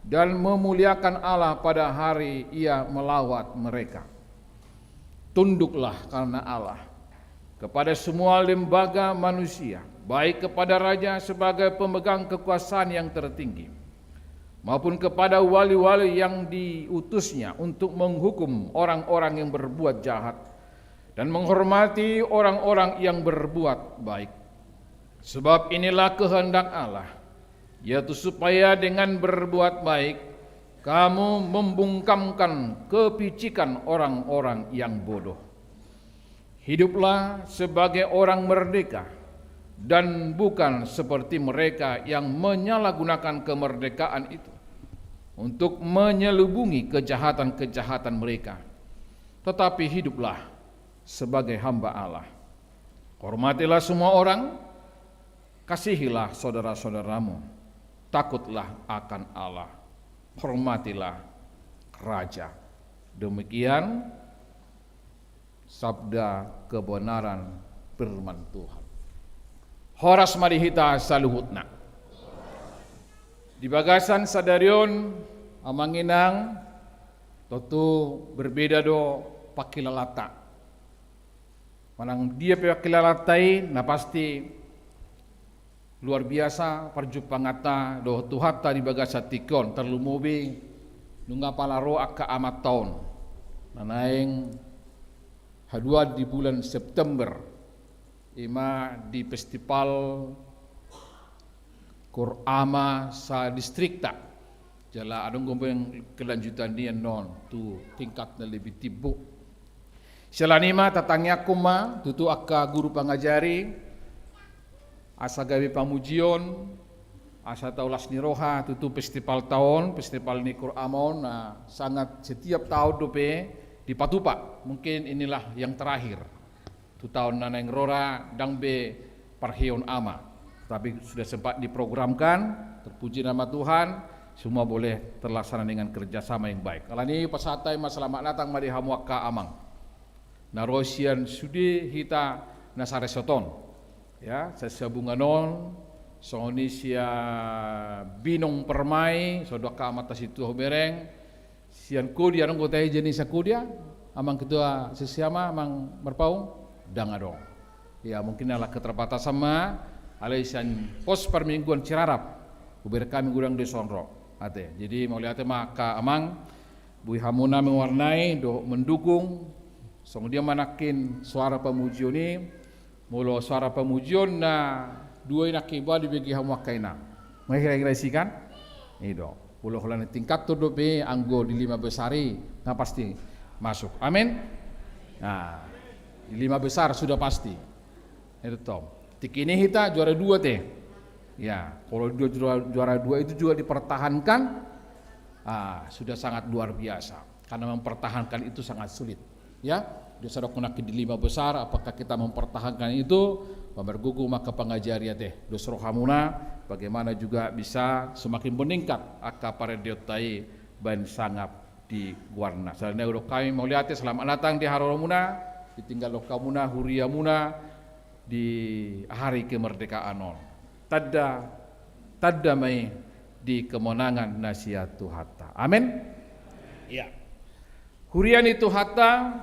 dan memuliakan Allah pada hari Ia melawat mereka. Tunduklah karena Allah kepada semua lembaga manusia, baik kepada raja sebagai pemegang kekuasaan yang tertinggi, maupun kepada wali-wali yang diutusnya untuk menghukum orang-orang yang berbuat jahat. dan menghormati orang-orang yang berbuat baik. Sebab inilah kehendak Allah, yaitu supaya dengan berbuat baik kamu membungkamkan kepicikan orang-orang yang bodoh. Hiduplah sebagai orang merdeka dan bukan seperti mereka yang menyalahgunakan kemerdekaan itu untuk menyelubungi kejahatan-kejahatan mereka. Tetapi hiduplah sebagai hamba Allah. Hormatilah semua orang, kasihilah saudara-saudaramu, takutlah akan Allah, hormatilah raja. Demikian sabda kebenaran, firman Tuhan. Horas ma di hita saluhutna. Di bagasan sadari on, amang inang, tontu berbeda do pangkilalanta. Manang dia pe pangkilalanta i, na pasti luar biasa parjumpanganta dohot Tuhanta di bagasan tingki on, tarlumobi nunga pala ro angka amanta on na naeng haduan di bulan September, i ma di festival Koor Ama sa-distrikta. Jala adong do be kelanjutan ni annon tu tingkat na lebih timbo. Siala ni i ma tatangiangkon ma tutu angka guru pangajari, asa gabe pamujion, asa tau las ni roha tutu festivalta on, festival ni Koor Ama on, na sangat setiap taon dope dipatupa. Mungkin inilah yang terakhir. Tu taon na naeng ro ra ndang be parheon ama, tapi sudah sempat diprogramkan. Terpuji nama Tuhan, semua boleh terlaksana dengan kerjasama yang baik. Alani i pasahat hami ma selamat datang ma di hamu angka amang na ro sian sude hita na saresort on, ya, sian Sabungan on, songon i sian Binong Permai, songon i do angka amanta sintua Humbereng, sian Kodia, adong do tahe jani sian Kodia, amang ketua sesi ama, amang Marpaung? Ndang adong. Ya, mungkin ala keterbatasan ma, alai sian pos parmingguan Cirarap, hubereng hami godang do dison ro. Ate, jadi mauliate ma angka amang, boi hamuna mewarnai dohot mendukung. Songon dia ma nangkin suara pamujion i? Molo suara pamujion na dua i nangkin, boha dibege hamu angka inang? Nga hira-hira isi kan? I do. Molo holan tingkat tu dope anggo di lima besar i, na pasti masuk. Amin. Nah, di lima besar sudah pasti. Itu toh. Tingki ni hita juara dua te. Ya, kalau dua juara, juara dua itu juga dipertahankan, ah, sudah sangat luar biasa. Karena mempertahankan itu sangat sulit. Ya, dia sadok nangkin di lima besar, apakah kita mempertahankan itu? Pamargogo ma angka pangajari ate, dos rohamuna, bagaimana juga bisa semakin meningkat angka parendeonta i baen sangap di goarna. Sahali nai hudok hami mauliate, selamat datang di haroromuna, ditinggalhon hamuna huriamuna di hari kemerdekaan on. Tanda, tanda ma i di kemenangan na sian Tuhanta. Amin. Ya. Huria ni Tuhanta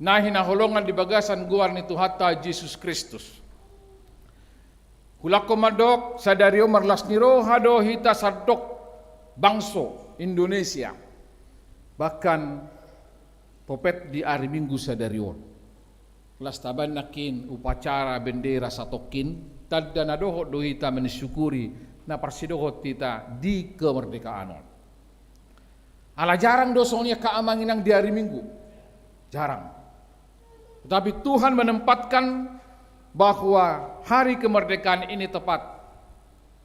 na hinaholongan di bagasan goar ni Tuhanta Jesus Kristus. Hulak mandok, sadari on marlas ni roha do hita sandok bangso Indonesia. Bahkan topet di ari Minggu sadari on. Las tabaen nangkin upacara bendera satongkin, tanda na dohot do hita mensyukuri na parsidohot hita di kemerdekaan on. Ala jarang do songon i angka amang inang di ari Minggu. Jarang. Tetapi Tuhan menempatkan bahwa hari kemerdekaan ini tepat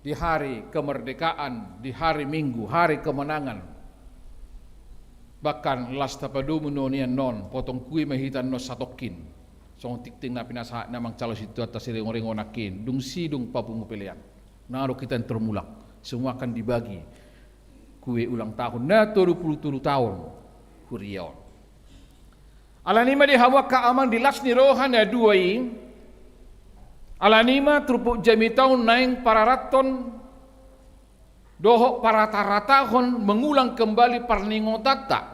di hari kemerdekaan, di hari Minggu, hari kemenangan. Bahkan las tapadomu nuaeng on, potong kue ma hita annon satongkin. Songon tingting na pinasahat ni amang calo sintuanta Siringoringo nangkin, dung sidung papungu pelean. Nang adong hita termulak, semua akan dibagi kue ulang tahun na tolu pulu tolu taon huria on. Ala ni i ma di hamu angka amang di las ni roha na dua i, ala ni i ma turpuk jamita on naeng pararathon dohot parataratahon, mengulang kembali parningotanta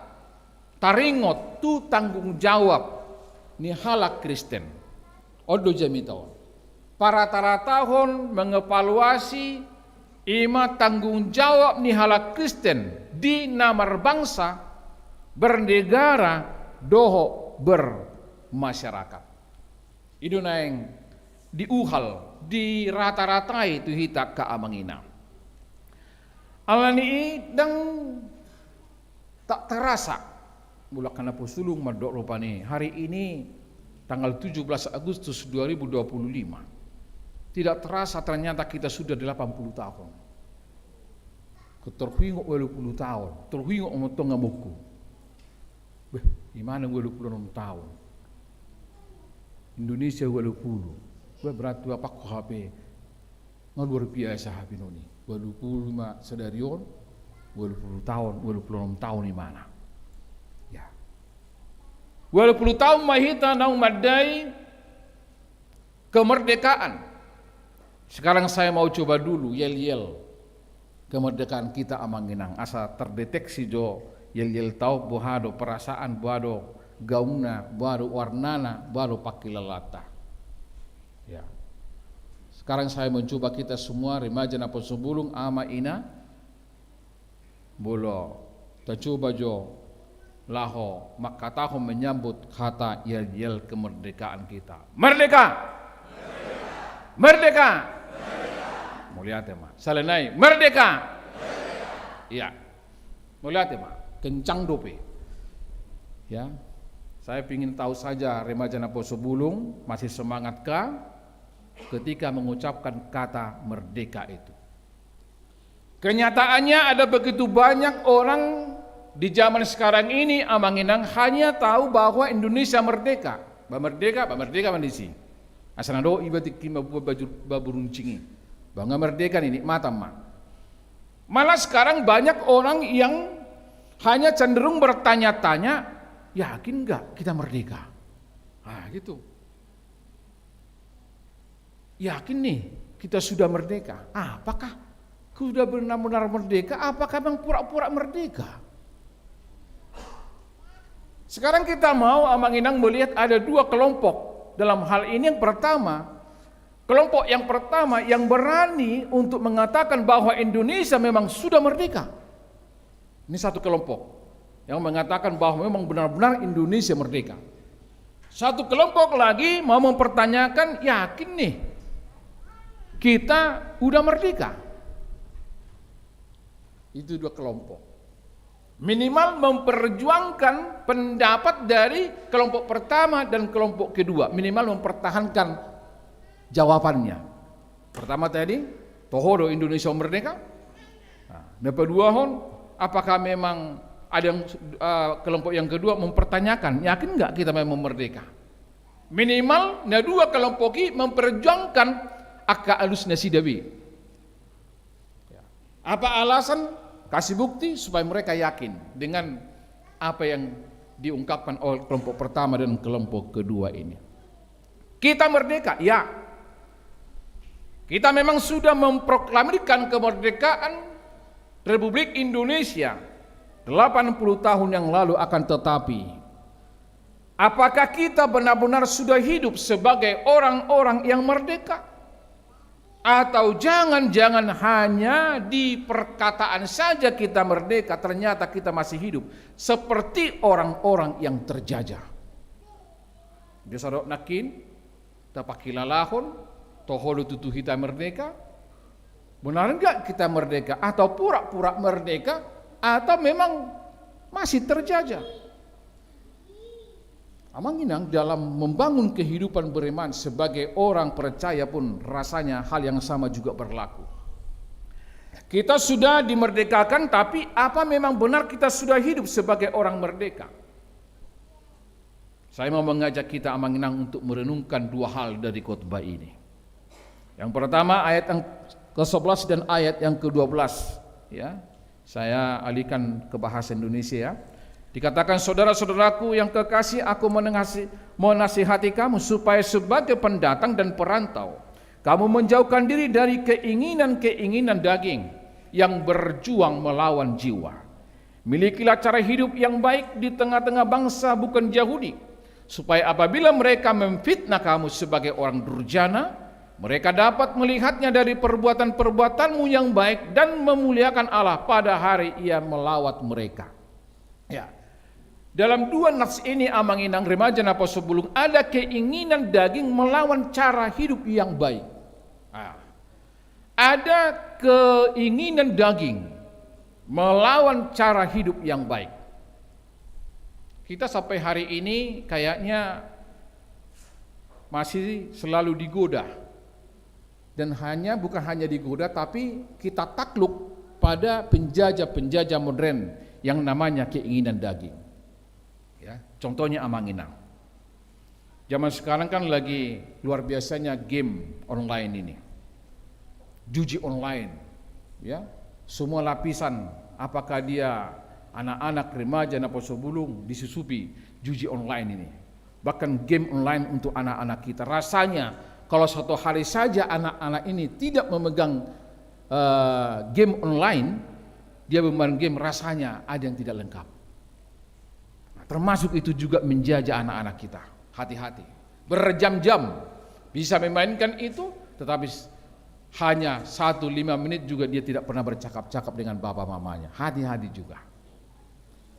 taringot tu tanggung jawab ni halak Kristen. On do jamita on. Parataratahon, mengevaluasi, i ma tanggung jawab ni halak Kristen di na marbangsa, bernegara dohot ber masyarakat. I do naeng diuhal, dirata-ratai tu hita angka amang inang. Alani i ndang tak terasa, mulak na posulung mandok rupani hari ini tanggal tujuh belas Agustus dua ribu dua puluh lima. Tidak terasa ternyata kita sudah delapan puluh tahun. Ketor huingot ualu pulu taon, tor huingot ma tong amongku. Beh, imana ualu pulu onom taon. Indonesia ualu pulu. Beh, berarti bapak ko hape nga luar biasa hape noni. Ualu pulu ma sadari on, ualu pulu taon, ualu pulu onom taon imana. Ya. Ualu pulu taon ma hita naung mandai kemerdekaan. Sekarang saya mau coba dulu yel-yel kemerdekaan kita amang inang, asa terdeteksi jo yel-yelta on boha do perasaan, boha do gaungna, boha do warnana, boha do pangkilalanta. Ya. Sekarang saya mencoba kita semua, remaja na poso bulung, ama ina, molo tacoba jo laho mangkatahon menyambut kata yel-yel kemerdekaan kita. Merdeka! Merdeka! Mauliate ma. Sahali nai, merdeka! Iya. Mauliate ma. Kencang dope. Ya. Saya pingin tahu saja remaja na poso bulung masih semangatkah ketika mengucapkan kata merdeka itu. Kenyataannya ada begitu banyak orang di zaman sekarang ini, amang inang, hanya tahu bahwa Indonesia merdeka. Ba merdeka, ba merdeka ma disi. Asa na do iba tingki ma buat baju, ba buruncing i. Ba nga merdeka ni nikmatan ma. Malah sekarang banyak orang yang hanya cenderung bertanya-tanya, yakin nggak kita merdeka? Ah, gitu. Yakin nih, kita sudah merdeka. Apakah sudah benar-benar merdeka? Apakah memang pura-pura merdeka? Sekarang kita mau, amang inang, melihat ada dua kelompok dalam hal ini. Yang pertama, kelompok yang pertama yang berani untuk mengatakan bahwa Indonesia memang sudah merdeka. Ini satu kelompok yang mengatakan bahwa memang benar-benar Indonesia merdeka. Satu kelompok lagi mau mempertanyakan, yakin nih kita udah merdeka? Itu dua kelompok. Minimal memperjuangkan pendapat dari kelompok pertama dan kelompok kedua. Minimal mempertahankan jawabannya. Pertama tadi, toho do Indonesia merdeka? Nah, na paduahon, apakah memang ada yang, eh, kelompok yang kedua mempertanyakan, yakin nggak kita memang merdeka? Minimal na dua kelompok i memperjuangkan angka alus nasida be. Ya. Apa alasan? Kasih bukti supaya mereka yakin dengan apa yang diungkapkan oleh kelompok pertama dan kelompok kedua ini. Kita merdeka, ya. Kita memang sudah memproklamirkan kemerdekaan Republik Indonesia delapan puluh tahun yang lalu, akan tetapi, apakah kita benar-benar sudah hidup sebagai orang-orang yang merdeka? Atau jangan-jangan hanya di perkataan saja kita merdeka, ternyata kita masih hidup seperti orang-orang yang terjajah? Dia sadok nangkin, tapangkilalahon, toho do tutu hita merdeka? Benar nggak kita merdeka? Atau pura-pura merdeka? Atau memang masih terjajah? Amang inang, dalam membangun kehidupan beriman sebagai orang percaya pun rasanya hal yang sama juga berlaku. Kita sudah dimerdekakan, tapi apa memang benar kita sudah hidup sebagai orang merdeka? Saya mau mengajak kita, amang inang, untuk merenungkan dua hal dari khotbah ini. Yang pertama, ayat yang kesebelas dan ayat yang kedua belas, ya. Saya alihkan ke bahasa Indonesia, ya. Dikatakan, "Saudara-saudaraku yang kekasih, aku menengasi-, menasihati kamu supaya sebagai pendatang dan perantau, kamu menjauhkan diri dari keinginan-keinginan daging yang berjuang melawan jiwa. Milikilah cara hidup yang baik di tengah-tengah bangsa bukan Yahudi, supaya apabila mereka memfitnah kamu sebagai orang durjana, mereka dapat melihatnya dari perbuatan-perbuatanmu yang baik dan memuliakan Allah pada hari Ia melawat mereka." Ya. Dalam dua nats ini, Amang Inang, remaja Naposobulung, ada keinginan daging melawan cara hidup yang baik. Ah. Ada keinginan daging melawan cara hidup yang baik. Kita sampai hari ini kayaknya masih selalu digoda. Dan hanya, bukan hanya digoda, tapi kita takluk pada penjajah-penjajah modern yang namanya keinginan daging. Ya, contohnya, Amang Inang. Zaman sekarang kan lagi luar biasanya game online ini. Judi online, ya. Semua lapisan, apakah dia anak-anak, remaja, Naposobulung, disusupi judi online ini. Bahkan game online untuk anak-anak kita. Rasanya, kalau satu hari saja anak-anak ini tidak memegang, eh, game online, dia bermain game, rasanya ada yang tidak lengkap. Nah, termasuk itu juga menjajah anak-anak kita. Hati-hati. Berjam-jam bisa memainkan itu, tetapi s-, hanya satu, lima menit juga dia tidak pernah bercakap-cakap dengan bapa mamanya. Hati-hati juga.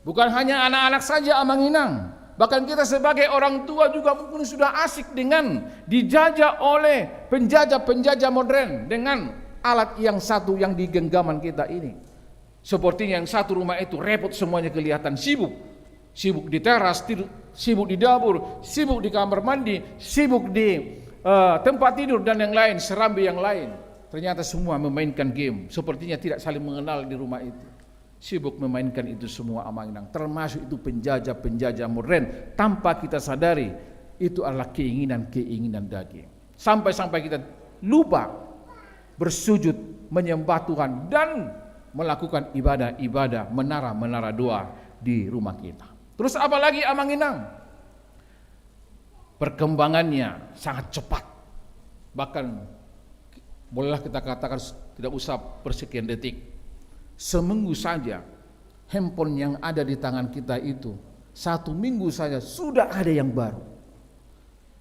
Bukan hanya anak-anak saja, Amang Inang. Bahkan kita sebagai orang tua juga mungkin sudah asik dengan dijajah oleh penjajah-penjajah modern dengan alat yang satu yang di genggaman kita ini. Sepertinya yang satu rumah itu repot, semuanya kelihatan sibuk. Sibuk di teras, tidur, sibuk di dapur, sibuk di kamar mandi, sibuk di, eh, tempat tidur dan yang lain, serambi yang lain. Ternyata semua memainkan game. Sepertinya tidak saling mengenal di rumah itu. Sibuk memainkan itu semua, Amang Inang. Termasuk itu penjajah-penjajah modern. Tanpa kita sadari, itu adalah keinginan-keinginan daging. Sampai-sampai kita lupa bersujud, menyembah Tuhan, dan melakukan ibadah-ibadah, menara-menara doa di rumah kita. Terus apalagi, Amang Inang? Perkembangannya sangat cepat. Bahkan, bolehlah kita katakan s-, tidak usah persekian detik. Seminggu saja, handphone yang ada di tangan kita itu, satu minggu saja sudah ada yang baru.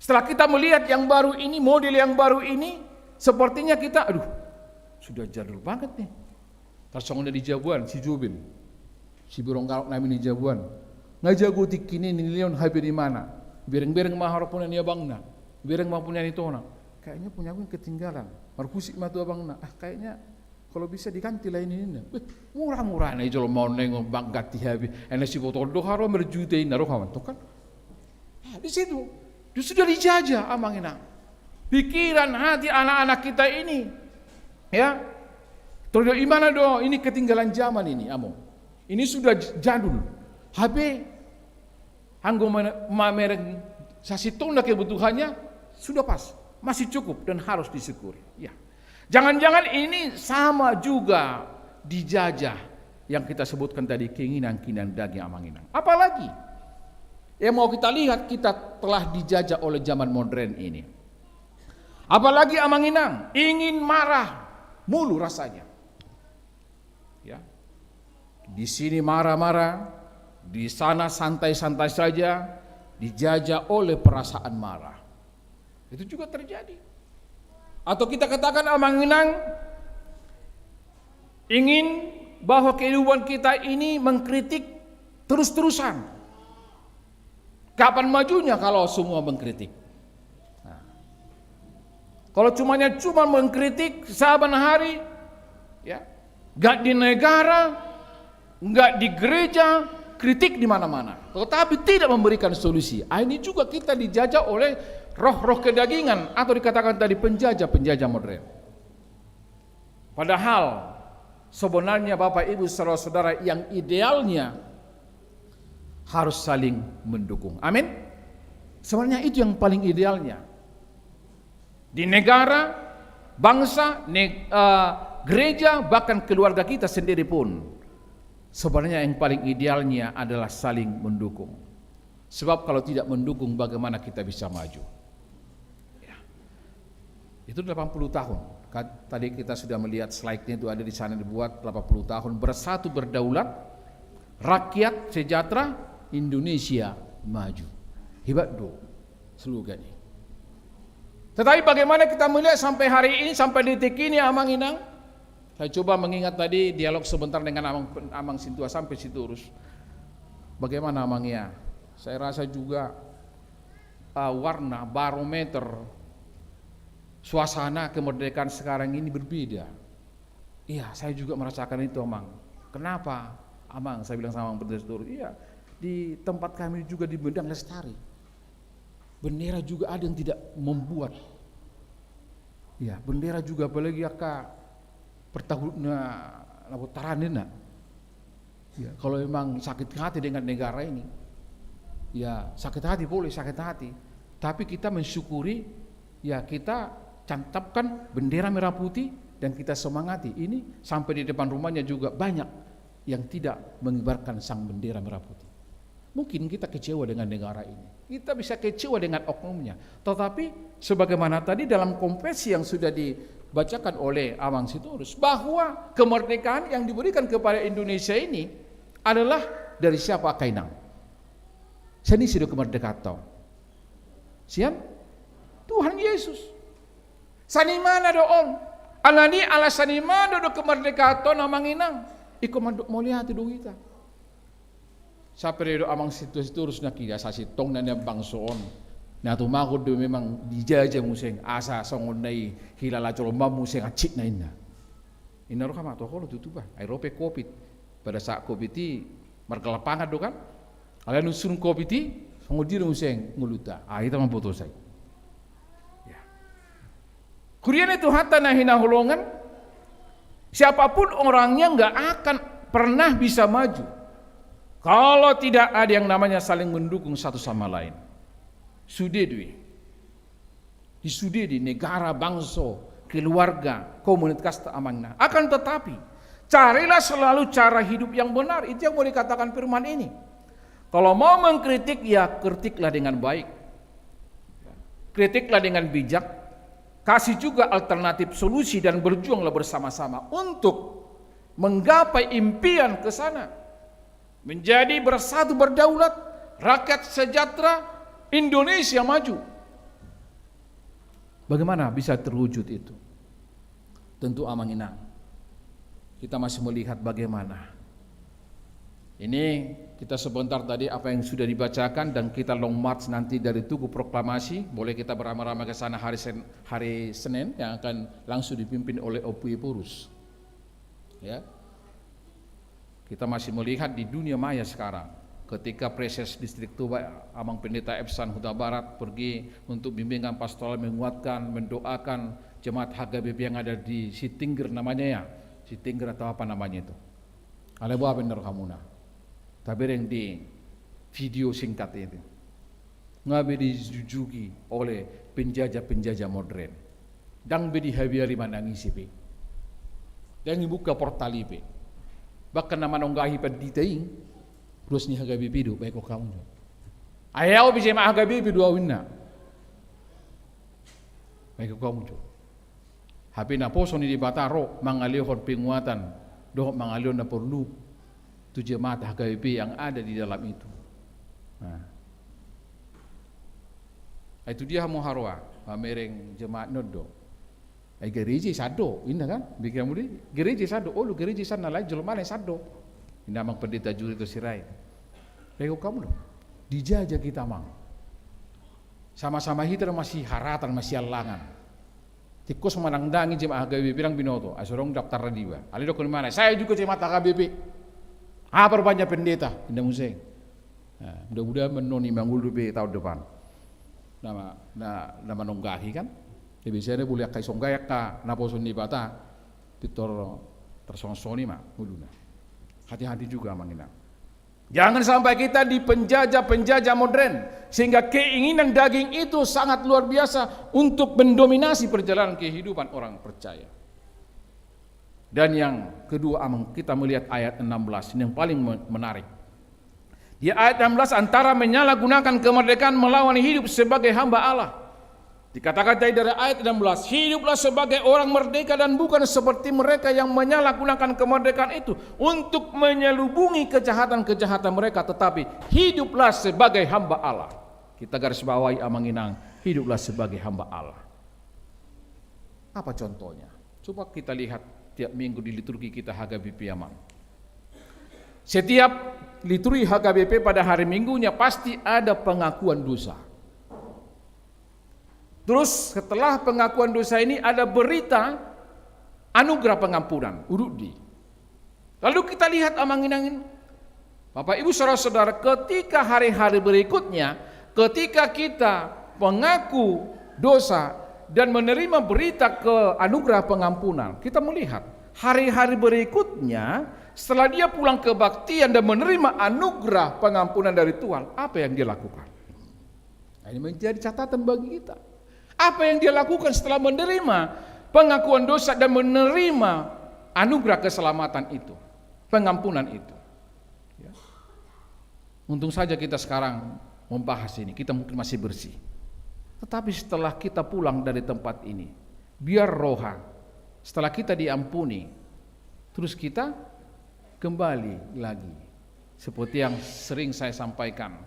Setelah kita melihat yang baru ini, model yang baru ini, sepertinya kita, aduh, sudah jadul banget nih. Tarsongon na di jabuan, si Jubin. Si burong galok nami di jabuan. Nga jago tingki ni, nilehon H P di mana. Bereng-bereng ma haropunan ni abangna. Bereng ma punyahan itona. Kayaknya punyaku yang ketinggalan. Marhusip ma tu abangna. Ah, kayaknya kalau bisa diganti lah ini, ninna. Weh, murah-murah na i jolma on, nengok bang ganti H P. Ena si botol do haro merjuta, ninna roha mantong kan. Ah, di situ. Dia sudah dijajah, Amang Inang. Pikiran, hati anak-anak kita ini. Ya. Terus di mana do, ini ketinggalan zaman ini, Among. Ini sudah j-, jadul. H P, anggo ma-, mamereng sasintongna kebutuhannya, sudah pas. Masih cukup dan harus disyukuri. Ya. Jangan-jangan ini sama juga dijajah yang kita sebutkan tadi, keinginan-keinginan daging, Amang Inang. Apalagi yang mau kita lihat, kita telah dijajah oleh zaman modern ini. Apalagi, Amang Inang, ingin marah mulu rasanya. Ya. Di sini marah-marah, di sana santai-santai saja, dijajah oleh perasaan marah. Itu juga terjadi. Atau kita katakan, Amang Inang, ingin bahwa kehidupan kita ini mengkritik terus-terusan. Kapan majunya kalau semua mengkritik? Nah. Kalau cumanya cuma mengkritik saban hari, ya, nggak di negara, nggak di gereja, kritik di mana-mana. Tetapi tidak memberikan solusi. Ah, ini juga kita dijajah oleh roh-roh kedagingan atau dikatakan tadi penjajah-penjajah modern. Padahal sebenarnya, Bapak, Ibu, saudara-saudara, yang idealnya harus saling mendukung. Amin. Sebenarnya itu yang paling idealnya. Di negara, bangsa, ne-, eh, gereja, bahkan keluarga kita sendiri pun, sebenarnya yang paling idealnya adalah saling mendukung. Sebab kalau tidak mendukung, bagaimana kita bisa maju? Ya. Itu delapan puluh tahun. Ka-, tadi kita sudah melihat slide-nya, itu ada di sana dibuat, delapan puluh tahun bersatu berdaulat, rakyat sejahtera, Indonesia maju. Hebat do slogan ini. Tetapi bagaimana kita melihat sampai hari ini, sampai detik ini, Amang Inang? Saya coba mengingat tadi dialog sebentar dengan Amang, Amang Sintua sampai Sitorus. Bagaimana, Amang, ya? Saya rasa juga, ah, warna barometer suasana kemerdekaan sekarang ini berbeda. Iya, saya juga merasakan itu, Amang. Kenapa, Amang? Saya bilang sama Amang Pendeta Sitorus, iya, di tempat kami juga di Medang Lestari. Bendera juga ada yang tidak membuat. Ya, bendera juga, apalagi angka pertahun-, na, na botaran ini, nah. Ya, kalau memang sakit hati dengan negara ini, ya, sakit hati, boleh sakit hati. Tapi kita mensyukuri, ya, kita cantapkan bendera merah putih dan kita semangati. Ini sampai di depan rumahnya juga banyak yang tidak mengibarkan sang bendera merah putih. Mungkin kita kecewa dengan negara ini. Kita bisa kecewa dengan oknumnya. Tetapi sebagaimana tadi dalam konfesi yang sudah dibacakan oleh Amang Sitorus, bahwa kemerdekaan yang diberikan kepada Indonesia ini adalah dari siapa, angka inang? Sian ise do kemerdekaanta on? Sian Tuhan Yesus. Sian ibana do on. Alani ala sian ibana do kemerdekaanta on, Amang Inang. Ingkon mandok mauliate do hita. Sampe do Amang Sitorus, Sitorus, na kira sasintongna nian bangso on, na tumagon do memang dijajah muse, asa songon na i hilala jolma muse hansit na, inna. Inna roha ma, toho do tutu bah, ai ro pe covid. Pada saat covid i marga lapangan do kan. Alai dung sun covid i, songon dia do muse ngolunta. Ah, hita mamboto sai. Ya. Huria ni Tuhanta na hinaholongan, siapapun orangnya nggak akan pernah bisa maju kalau tidak ada yang namanya saling mendukung satu sama lain. Sude do i. Di sude do i, negara, bangso, keluarga, komunitas, ta, Amang Inang. Akan tetapi, carilah selalu cara hidup yang benar. Itu yang mau dikatakan firman ini. Kalau mau mengkritik, ya kritiklah dengan baik. Kritiklah dengan bijak. Kasih juga alternatif solusi dan berjuanglah bersama-sama untuk menggapai impian ke sana. Menjadi bersatu berdaulat, rakyat sejahtera, Indonesia maju. Bagaimana bisa terwujud itu? Tentu, Amang Inang, kita masih melihat bagaimana. Ini kita sebentar tadi apa yang sudah dibacakan dan kita long march nanti dari Tugu Proklamasi. Boleh kita beramai-ramai ke sana hari Sen-, hari Senin yang akan langsung dipimpin oleh Ompu Ephorus. Ya. Kita masih melihat di dunia maya sekarang, ketika Praeses Distrik Toba, Amang Pendeta Epsan Hutabarat, pergi untuk bimbingan pastoral, menguatkan, mendoakan jemaat H K B P yang ada di Sitingger namanya, ya, Sitingger atau apa namanya itu. Alai boha, benar hamuna. Tabereng di video singkat itu. Nga be dijujugi oleh penjajah-penjajah modern. Ndang be dihabiari manang ise pe. Ndang dibuka portal i pe. Bahkan na manonggahi pandita i, ruas ni H K B P do, baen hamu jo. Ai au pe jemaat H K B P do au, inna. Baen hamu jo. Hape naposo ni Debata ro mangalehon penguatan dohot mangalehon na porlu tu jemaat H K B P yang ada di dalam itu. Nah. Ai tu dia hamu haroa, mamereng jemaat on do. Ai gereja i sada do, inna kan? Pikiranmu do i, gereja i sada do, olo, gereja i sada, na lain jolmana i sada do. Inna Amang Pendeta Juri tu Sirait. Baen hamu do. Dijajah hita, Amang. Sama-sama hita do masiharatan, masiallangan. Tingkos manang ndang i jemaat H K B P ndang binoto, ai so adong daftar na diba. Alai didok ni ibana, saya juga jemaat H K B P. Apa rupanya pendeta? Inna muse. Nah, mudah-mudahan annon i mangolu dope taon depan. Na, na, na manonggahi kan. Jadi biasanya boleh angka isonggahi angka naposo ni Debata, pintor tarsongon-songon i ma ngoluna. Hati-hati juga, Amang Inang. Jangan sampai kita dipenjajah penjajah modern, sehingga keinginan daging itu sangat luar biasa untuk mendominasi perjalanan kehidupan orang percaya. Dan yang kedua, Amang, kita melihat ayat enam belas, ini yang paling me-, menarik. Di ayat enam belas, antara menyalahgunakan kemerdekaan melawan hidup sebagai hamba Allah. Dikatakan tadi dari ayat enam belas, "Hiduplah sebagai orang merdeka dan bukan seperti mereka yang menyalahgunakan kemerdekaan itu untuk menyelubungi kejahatan-kejahatan mereka, tetapi hiduplah sebagai hamba Allah." Kita garis bawahi, Amang Inang, hiduplah sebagai hamba Allah. Apa contohnya? Coba kita lihat tiap minggu di liturgi kita H K B P, Amang. Setiap liturgi H K B P pada hari Minggunya pasti ada pengakuan dosa. Terus setelah pengakuan dosa ini ada berita anugerah pengampunan, urut di. Lalu kita lihat, Amang Inang, Bapak Ibu, saudara-saudara, ketika hari-hari berikutnya, ketika kita mengaku dosa dan menerima berita ke anugerah pengampunan, kita melihat hari-hari berikutnya, setelah dia pulang kebaktian dan menerima anugerah pengampunan dari Tuhan, apa yang dia lakukan? Nah, ini menjadi catatan bagi kita. Apa yang dia lakukan setelah menerima pengakuan dosa dan menerima anugerah keselamatan itu, pengampunan itu? Ya. Untung saja kita sekarang membahas ini, kita mungkin masih bersih. Tetapi setelah kita pulang dari tempat ini, biar roha, setelah kita diampuni, terus kita kembali lagi. Seperti yang sering saya sampaikan,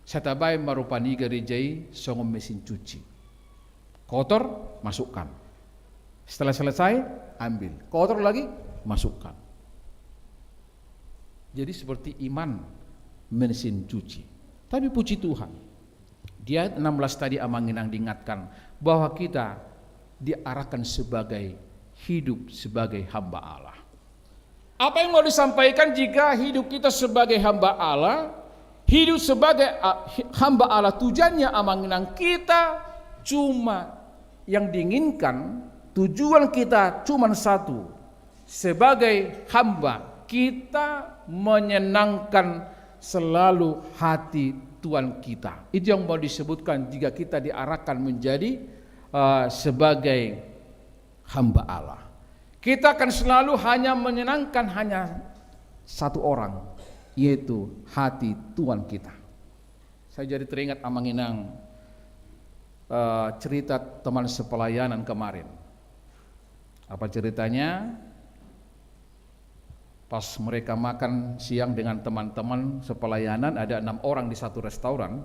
sai tabaen ma rupa ni gareja i songon mesin cuci. Kotor, masukkan. Setelah selesai, ambil. Kotor lagi, masukkan. Jadi seperti iman mesin cuci. Tapi puji Tuhan, di ayat enam belas tadi, Amang Inang, diingatkan bahwa kita diarahkan sebagai hidup sebagai hamba Allah. Apa yang mau disampaikan jika hidup kita sebagai hamba Allah, hidup sebagai, ah, hi-, hamba Allah, tujuannya, Amang Inang, kita cuma yang diinginkan, tujuan kita cuma satu, sebagai hamba, kita menyenangkan selalu hati Tuhan kita. Itu yang mau disebutkan jika kita diarahkan menjadi, eh, sebagai hamba Allah. Kita akan selalu hanya menyenangkan hanya satu orang, yaitu hati Tuhan kita. Saya jadi teringat, Amang Inang, eh, cerita teman sepelayanan kemarin. Apa ceritanya? Pas mereka makan siang dengan teman-teman sepelayanan, ada enam orang di satu restoran,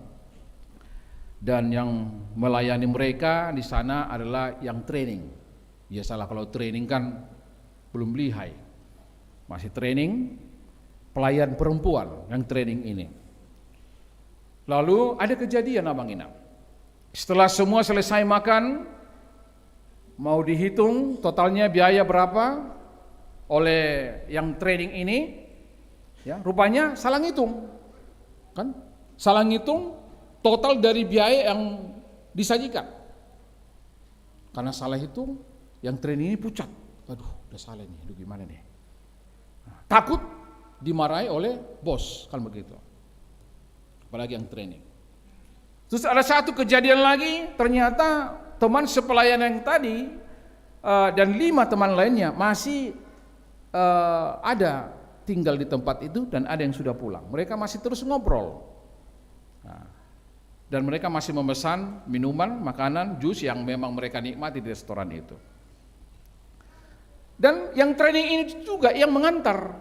dan yang melayani mereka di sana adalah yang training. Biasalah, kalau training kan belum lihai, masih training, pelayan perempuan yang training ini. Lalu ada kejadian, Amang Inang. Setelah semua selesai makan, mau dihitung totalnya biaya berapa oleh yang training ini, ya, rupanya salah ngitung. Kan? Salah ngitung total dari biaya yang disajikan. Karena salah hitung, yang training ini pucat. Aduh, udah salah nih, aduh, gimana nih? Nah, takut dimarahi oleh bos, kan begitu. Apalagi yang training. Terus ada satu kejadian lagi, ternyata teman sepelayanan yang tadi, eh, dan lima teman lainnya masih, eh, ada tinggal di tempat itu dan ada yang sudah pulang. Mereka masih terus ngobrol. Nah, dan mereka masih memesan minuman, makanan, jus yang memang mereka nikmati di restoran itu. Dan yang training ini juga yang mengantar.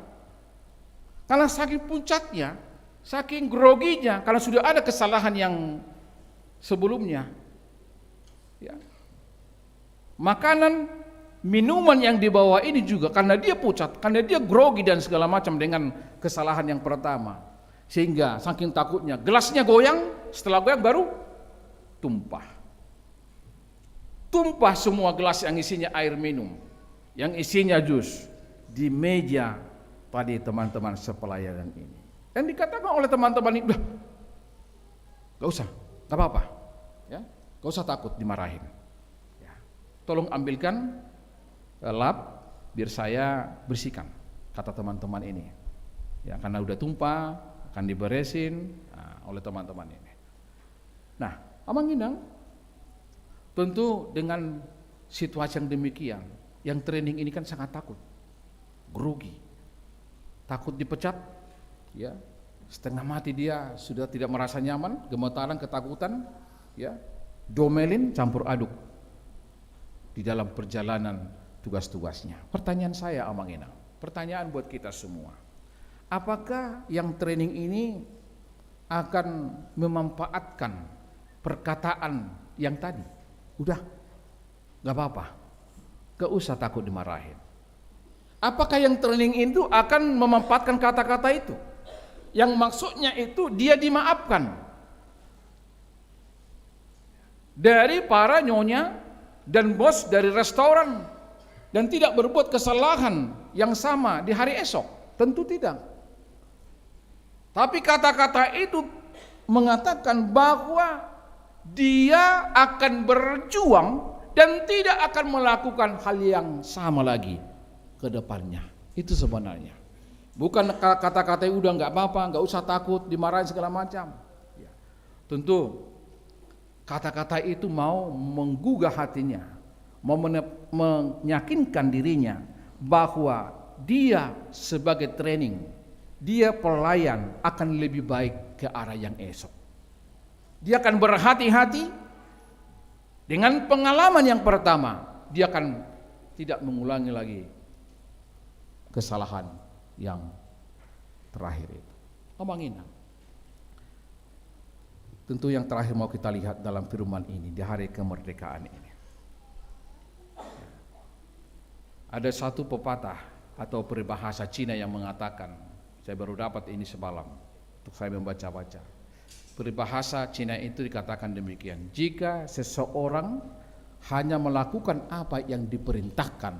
Karena saking pucatnya, saking groginya, karena sudah ada kesalahan yang sebelumnya. Ya. Makanan, minuman yang dibawa ini juga, karena dia pucat, karena dia grogi dan segala macam dengan kesalahan yang pertama. Sehingga saking takutnya, gelasnya goyang, setelah goyang baru tumpah. Tumpah semua gelas yang isinya air minum, yang isinya jus, di meja tadi teman-teman sepelayanan ini. Yang dikatakan oleh teman-teman ini, "Udah, gak usah, gak apa-apa. Ya, gak usah takut dimarahin. Ya, tolong ambilkan, eh, lap, biar saya bersihkan," kata teman-teman ini. Ya, karena udah tumpah, akan diberesin, nah, oleh teman-teman ini. Nah, Amang Inang, tentu dengan situasi yang demikian, yang training ini kan sangat takut, grogi, takut dipecat, ya, setengah mati dia, sudah tidak merasa nyaman, gemetaran, ketakutan, ya, domelin, campur aduk di dalam perjalanan tugas-tugasnya. Pertanyaan saya, Amang Inang, pertanyaan buat kita semua, apakah yang training ini akan memanfaatkan perkataan yang tadi? Udah, gak apa-apa. Gak usah takut dimarahin. Apakah yang training itu akan memanfaatkan kata-kata itu? Yang maksudnya itu dia dimaafkan dari para nyonya dan bos dari restoran dan tidak berbuat kesalahan yang sama di hari esok. Tentu tidak. Tapi kata-kata itu mengatakan bahwa dia akan berjuang dan tidak akan melakukan hal yang sama lagi ke depannya. Itu sebenarnya. Bukan ka-, kata-kata udah nggak apa-apa, nggak usah takut dimarahin segala macam. Ya. Tentu kata-kata itu mau menggugah hatinya, mau mene-, meyakinkan dirinya bahwa dia sebagai training, dia pelayan akan lebih baik ke arah yang esok. Dia akan berhati-hati dengan pengalaman yang pertama, dia akan tidak mengulangi lagi kesalahan yang terakhir itu. Amang Inang. Tentu yang terakhir mau kita lihat dalam firman ini, di hari kemerdekaan ini. Ada satu pepatah atau peribahasa Cina yang mengatakan, saya baru dapat ini semalam, untuk saya membaca-baca. Peribahasa Cina itu dikatakan demikian, "Jika seseorang hanya melakukan apa yang diperintahkan,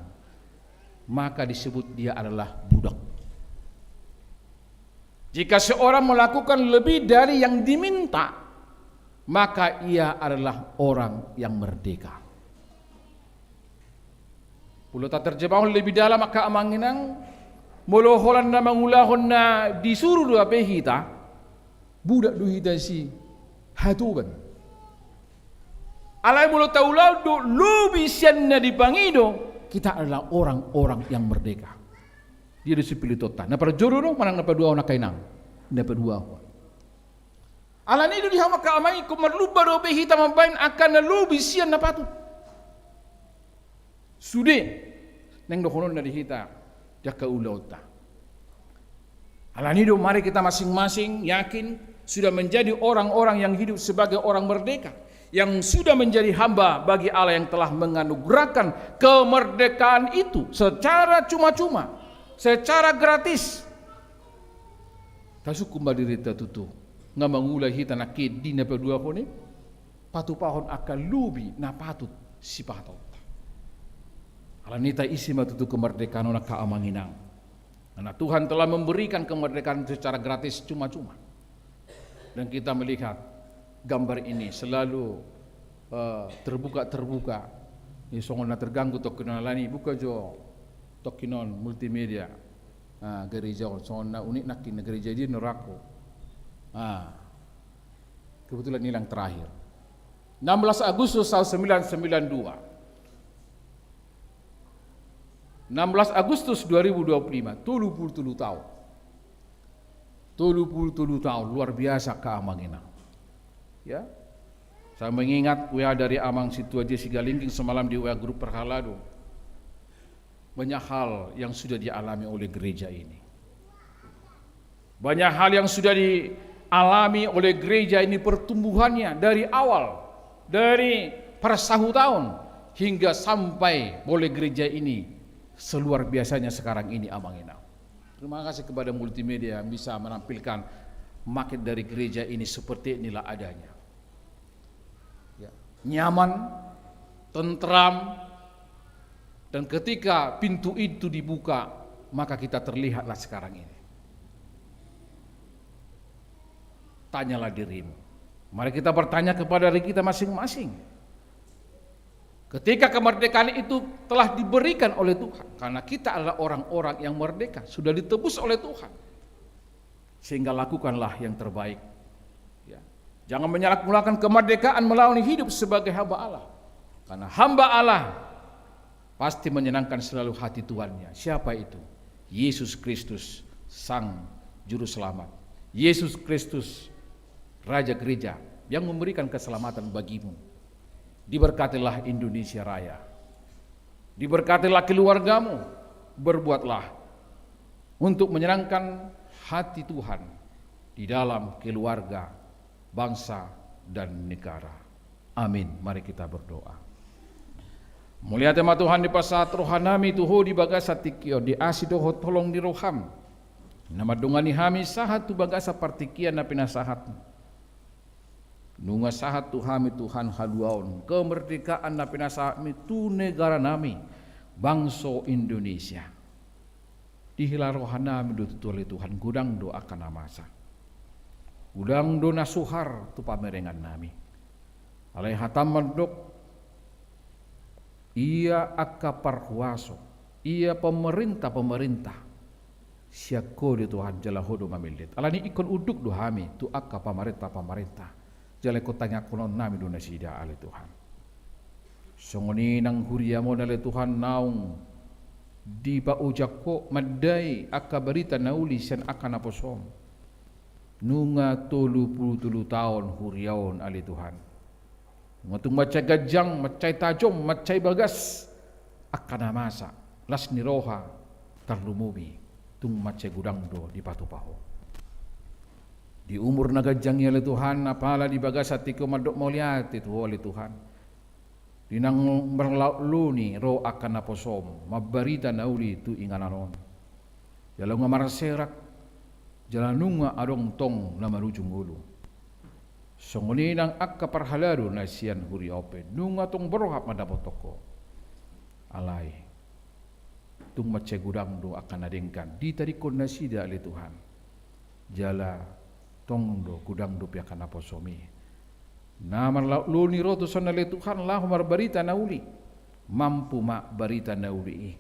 maka disebut dia adalah budak. Jika seorang melakukan lebih dari yang diminta, maka ia adalah orang yang merdeka." Molo taterjemahon lebih dalam, angka amang inang, molo holan na mangulahon na disuru do hape hita, budak do hita sihatoban. Alai molo taulahon do lobi sian na dipangido, kita adalah orang-orang yang merdeka. Dia do sipilitonta. Na parjolo do manang na paduahon, angka inang? Na paduahon. Alani do di hamu, angka amang, ingkon marlumba dope hita mambahen angka na lobi sian na patut. Sude naeng dohononna di hita di angka ulaonta. Alani do, mari kita masing-masing yakin sudah menjadi orang-orang yang hidup sebagai orang merdeka, yang sudah menjadi hamba bagi Allah yang telah menganugerahkan kemerdekaan itu secara cuma-cuma, secara gratis. Tasungkun ma dirinta tutu, nga mangula hita nangkin di na paduahon i, patupahon angka lobi na patut sipahatahonta. Alani i taisi ma tutu kemerdekaan on, angka amang inang. Karena Tuhan telah memberikan kemerdekaan secara gratis, cuma-cuma. Dan kita melihat gambar ini selalu, eh, terbuka-terbuka. Ini songon na terganggu tokkin on, alani buka jo tokkin on multimedia. Ah, gereja on, songon na unik nangkin na gereja i, norangku. Ah, kebetulan ini yang terakhir. Enam belas Agustus tahun sembilan sembilan dua. Enam belas Agustus dua ribu dua puluh lima, tolu pulu tolu taon. Tolu pulu tolu taon, luar biasa, angka amang inang. Ya. Saya mengingat W A dari Amang Sintua J. Sigalingging semalam di W A grup Perhalado. Banyak hal yang sudah dialami oleh gereja ini. Banyak hal yang sudah dialami oleh gereja ini, pertumbuhannya dari awal, dari parsahutaon hingga sampai oleh gereja ini seluar biasanya sekarang ini, amang inang. Terima kasih kepada multimedia yang bisa menampilkan maket dari gereja ini seperti inilah adanya. Ya. Nyaman, tentram, dan ketika pintu itu dibuka, maka kita terlihatlah sekarang ini. Tanyalah dirimu. Mari kita bertanya kepada diri kita masing-masing. Ketika kemerdekaan itu telah diberikan oleh Tuhan, karena kita adalah orang-orang yang merdeka, sudah ditebus oleh Tuhan. Sehingga lakukanlah yang terbaik. Ya. Jangan menyalahgunakan kemerdekaan melalui hidup sebagai hamba Allah. Karena hamba Allah pasti menyenangkan selalu hati Tuhannya. Siapa itu? Yesus Kristus, Sang Juru Selamat. Yesus Kristus, Raja Gereja, yang memberikan keselamatan bagimu. Diberkatilah Indonesia Raya. Diberkatilah keluargamu. Berbuatlah untuk menyenangkan hati Tuhan di dalam keluarga, bangsa, dan negara. Amin. Mari kita berdoa. Mauliate ma Tuhan, dipasahat rohanami tu Ho di bagasan tingki on, di asi dohot holong ni roham. Na mandongani hami sahat tu bagasan partingkian na pinasahatMu. Nunga sahat tu hami Tuhan haluaon kemerdekaan na pinasahatMi tu negaranami, bangso Indonesia. Dihilala rohanami do tutu ale Tuhan, godang do angka na masa. Godang do na suhar tu pamerengannami. Alai hataM mandok, ia angka parhuaso, ia pemerintah-pemerintah, sian Ho do Tuhan jala Ho do mamillit. Alani ingkon unduk do hami tu angka pamarentah-pamarentah, jala ingkon tangiangkononnami do nasida ale Tuhan. Songon i nang huriaM on ale Tuhan naung dipaojak Ho mandai angka barita na uli sian angka naposoM. Nunga tolu pulu tolu taon huria on ale Tuhan. Nunga tung mansai ganjang, mansai tajom, mansai bagas angka na masa, las ni roha, tarlumobi tung mansai godang do dipatupa Ho. Di umur na ganjang i ale Tuhan, apala di bagasan tingki on mandok mauliate tu Ho ale Tuhan. Di na marlaok loni ro angka naposoM mambarita na uli tu inganan on. Jala nunga marserak, jala nunga adong tong na marujung ngolu. Songon i nang angka parhalado na sian huria on pe nunga tong borhat mandapothon Ho. Alai tung mansai godang do angka na denggan ditadingkon nasida ale Tuhan. Jala tong do godang dope angka naposoMi na marlaok loni ro tu son ale Tuhan laho marbarita na uli. Mampu ma barita na uli i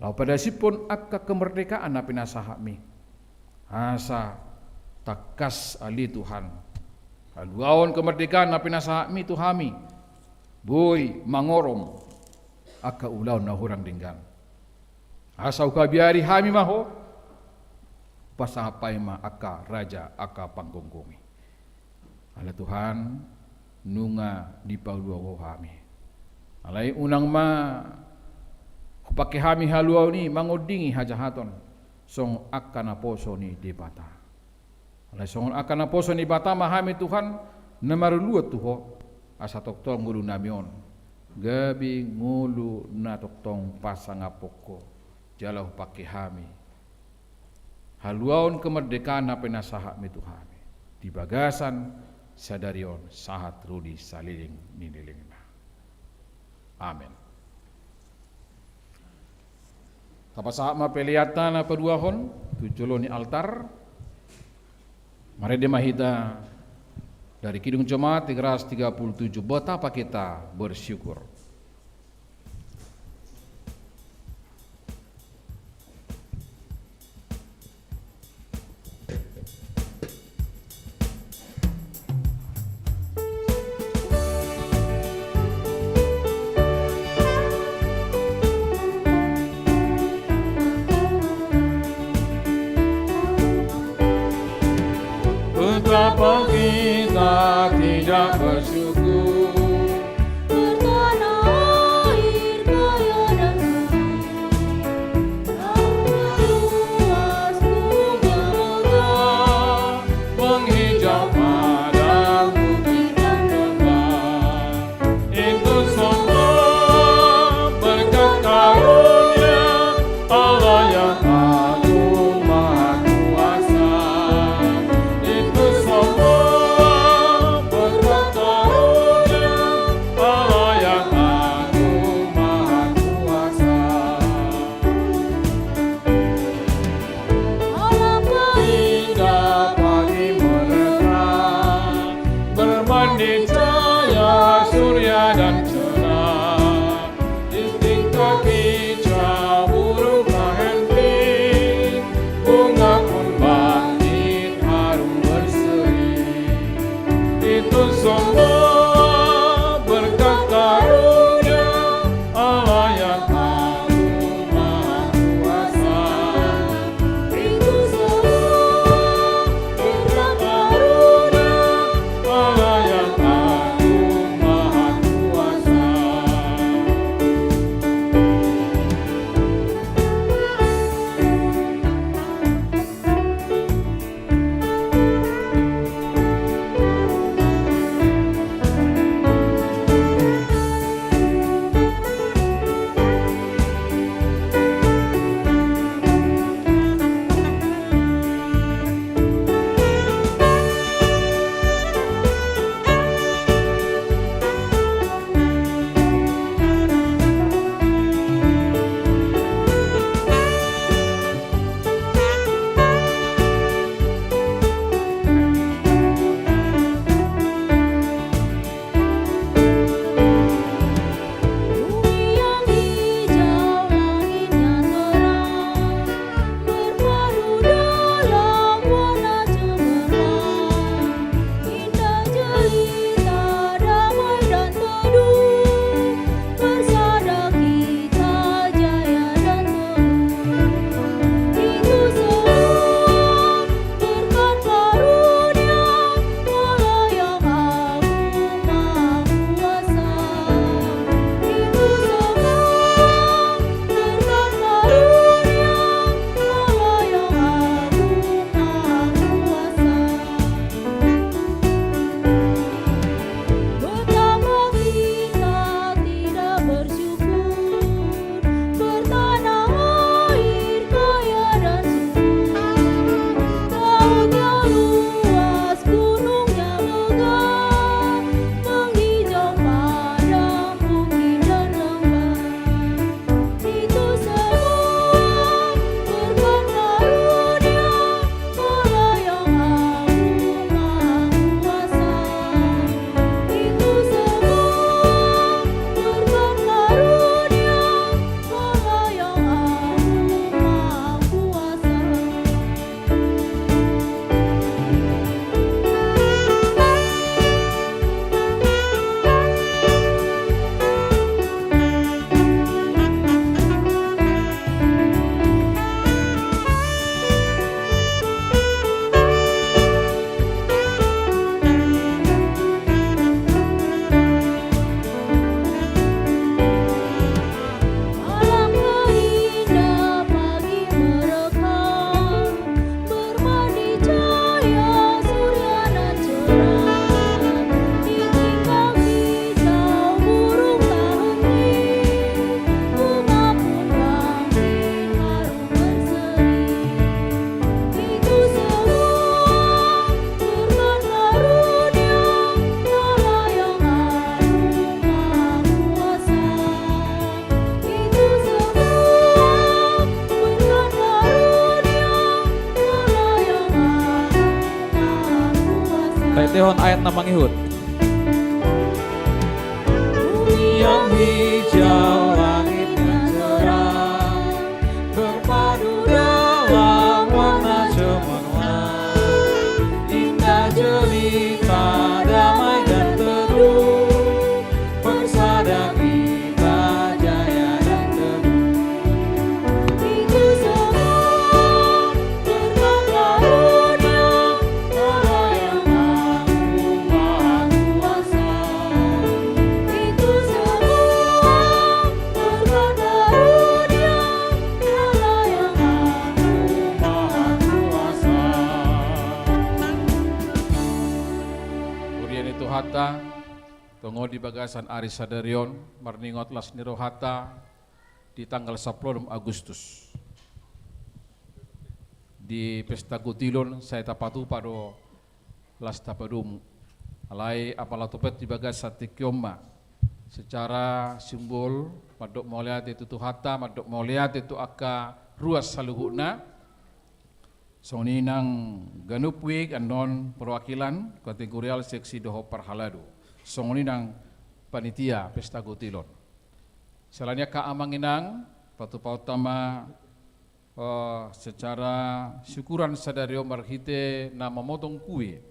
laho padasiphon angka kemerdekaan na pinasahatMi. Asa tangkas ale Tuhan haluaon kemerdekaan na pinasahatMi tu hami boi mangorom angka ulaon na hurang denggan. Asa huhabiari hami ma Ho, pasangap hami ma angka raja angka panggomgomi. Ale Tuhan, nunga dipalua Ho hami. Alai unang ma hupangke hami haluaon i mangondingi hajahaton songon angka naposo ni Debata. Alai songon angka naposo ni Debata ma hami Tuhan, na marlua tu Ho, asa tongtong ngolunami on gabe ngolu na tongtong pasangaphon Ho, jala hupangke hami haluaon kemerdekaan na pinasahatMi tu hami di bagasan sadari on sahat ro di saleleng ni lelengna. Amen. Tapasahat ma pelean na paduahon tu jolo ni altar. Marende ma hita dari Kidung Jemaat tiga ratus tiga puluh tujuh, Betapa Kita Bersyukur. Betapa kita tidak bersyukur. Itu semua berkat karunia Allah yang agung maha kuasa. Itu semua berkat Taendehon ayat na mangihut. Bumi yang hijau, langit yang cerah, berpadu dalam warna cemerlang, indah jelita, damai dan teduh, bersada kita jaya dan teguh. Itu semua berkat karunia Allah yang agung maha kuasa. Itu semua berkat karunia Allah yang agung maha kuasa. Huria ni Tuhanta, tongon di bagasan ari sadari on, marningot las ni rohanta di tanggal sampulu onom Agustus. Di pesta gotilon sai tapatupa do las tapadomu. Alai apala topet di bagasan tingki on ma secara simbol mandok mauliate tu Tuhanta, mandok mauliate tu angka ruas saluhutna. Songon i nang ganup wijk annon perwakilan kategorial, seksi dohot parhalado. Songon i nang panitia pesta gotilon. Siala ni i angka amang inang, patupaonta ma, eh, secara syukuran sadari on marhite na mamotong kue.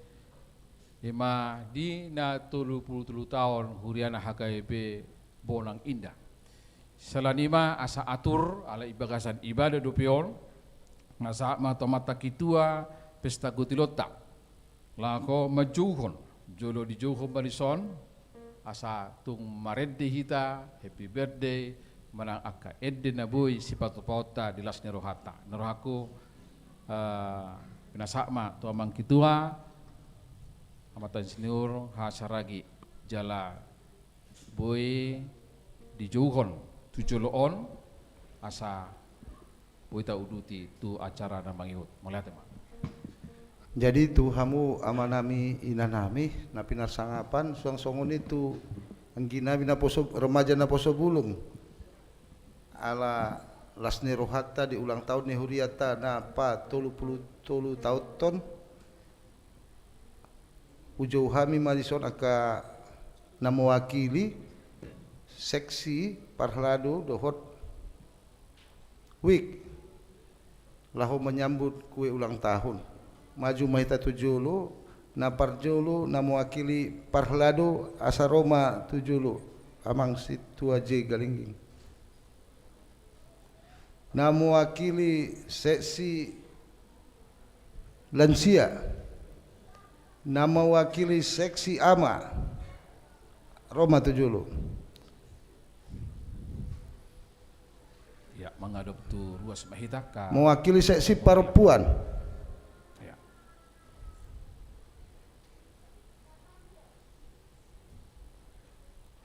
I ma di na tolu pulu tolu taon huriana H K B Bonang Indah. Siala ni i ma asa atur, ala i bagasan ibadah dope on, na sahat ma tu amanta ketua pesta gotilonta laho manjouhon, jolo dijouhon ma dison, asa tung marende hita happy birthday manang angka ende na boi sipatupaonta di las ni rohanta. Na rohangku, eh, pinasahat ma tu amang ketua, amanta insinyur H Saragih, jala boi dijouhon tu jolo on asa boi tauduti tu acara na mangihut. Mauliate ma. Jadi tu hamu amanami inanami na pinarsangapan, suang songon i tu angginami naposo, remaja naposo bulung. Ala las ni rohanta di ulang taon ni hurianta na patolu pulu tolu taonhon, hujou hami ma dison angka na mewakili seksi, parhalado dohot wijk laho menyambut kue ulang tahun. Maju ma hita tu jolo, na parjolo na mewakili parhalado asa ro ma tu jolo, amang Sintua J Galingging. Na mewakili seksi lansia, na mewakili seksi ama, ro ma tu jolo. Ya, menghadap tu ruas ma hita, ka. Mewakili seksi perempuan. Ya.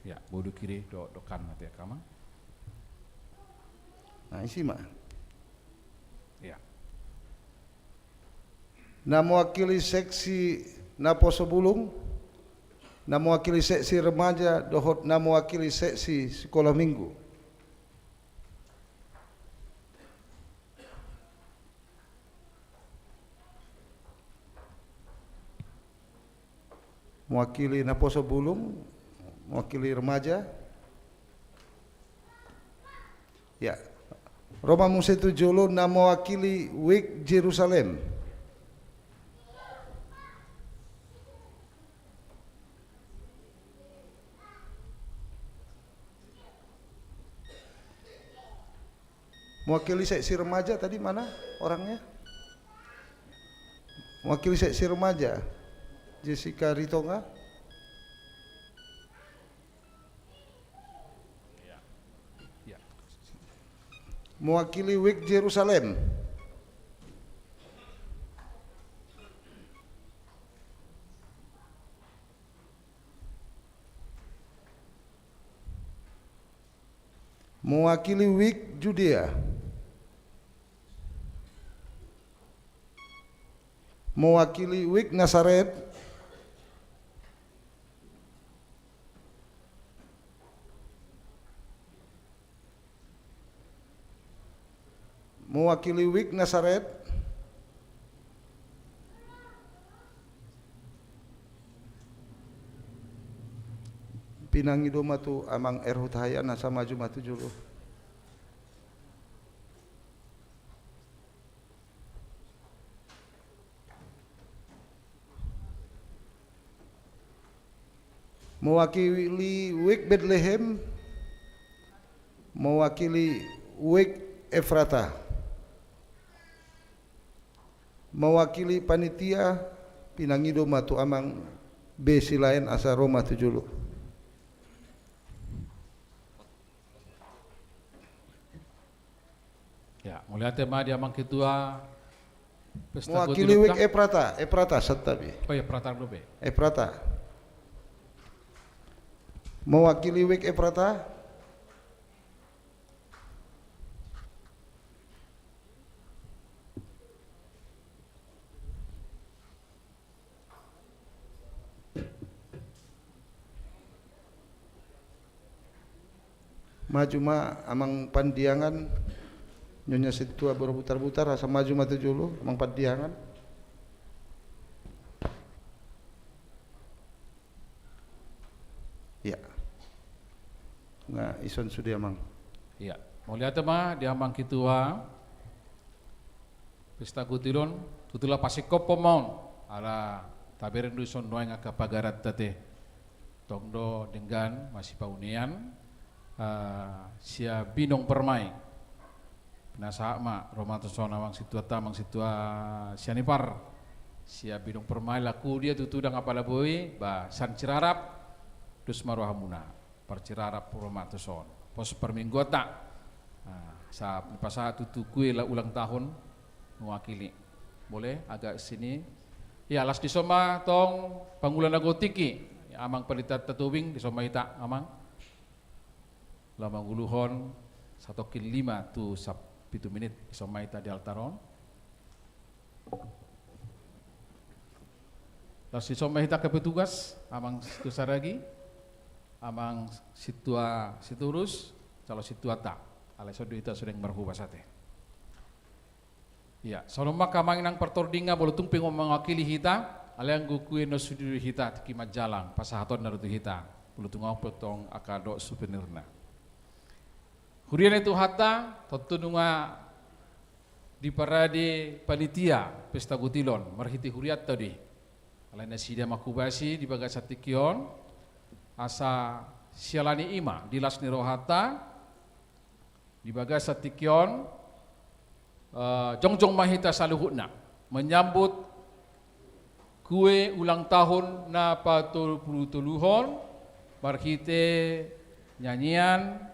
Ya, bodo kiri do, do kanan ate, kama. Nah, isi ma. Ya. Na mewakili seksi naposo bulung, na mewakili seksi remaja, dohot na mewakili seksi sekolah minggu. Mewakili naposo bulung, mewakili remaja. Ya. Ro ma muse tu jolo na mewakili wijk Jerusalem. Mewakili seksi remaja tadi mana orangnya? Mewakili seksi remaja, Jessica Ritonga. Mewakili wijk Jerusalem. Mewakili wijk Judea. Mewakili wijk Nasaret. Mewakili wijk Nasaret. Pinangido ma tu Amang R. Hutahaean asa maju ma tu jolo. Mewakili Wijk Betlehem, mewakili Wijk Efrata, mewakili panitia, pinangido ma tu Amang B. Silaen asa ro ma tu jolo. Ya, mauliate ma di Amang Ketua Pesta Goti Lota. Mewakili Wijk Efrata, Efrata santabi. Oh ya, Efrata dope. Efrata. Mewakili Wijk Efrata. Maju ma Amang Pandiangan, Nyonya Sintua Borobutarbutar, asa maju ma tu jolo, Amang Pandiangan. Ya. Nga dison sude, Amang. Ya. Mauliate ma di Amang Ketua Pesta Goti Lota, tutu la pasingkophon ma on, ala tabereng do dison nuaeng angka pagaranta te. Tong do denggan masipaundutan, ah, Siabinong Permai. Pinasahat ma ro ma tuson Amang Sintuanta, Amang Sintua Sianipar. Siabinong Permai, laku dia tutu dang apala boi, ba sian Cirarap, dos ma rohamuna. Parcirarap ro ma tuson. Pos parmingguanta. Nah, sa, pasahat tutu kue la ulang tahun mewakili. Boleh agak sini. Ya, las dison ma tong pangula na gotik i. Amang Pandita Tobing, dison ma hita, Amang. Laho manguluhon satongkin lima tu sapitu minit, dison ma hita di altar on. Laos dison ma hita angka petugas, Amang Sintua Saragi, Amang Sintua Sitorus, calon sintuanta. Alai songon i do hita sude marhobas ate. Ya, songon on ma angka amang inang partordingan, molo tung pe mewakili hita, alai anggo kue na sude do hita tingki manjalang pasahatonna do tu hita. Molo tung on pe tong angka dohot suvenirna. Huria ni Tuhanta, tontu nunga diparade panitia Pesta Goti Lota marhite hurianta do i. Alai nasida manghobasi di bagasan tingki on, asa siala ni i ma di las ni rohanta, di bagasan tingki on, eh, jongjong ma hita saluhutna menyambut kue ulang tahun na patolu pulu toluhon, marhite nyanyian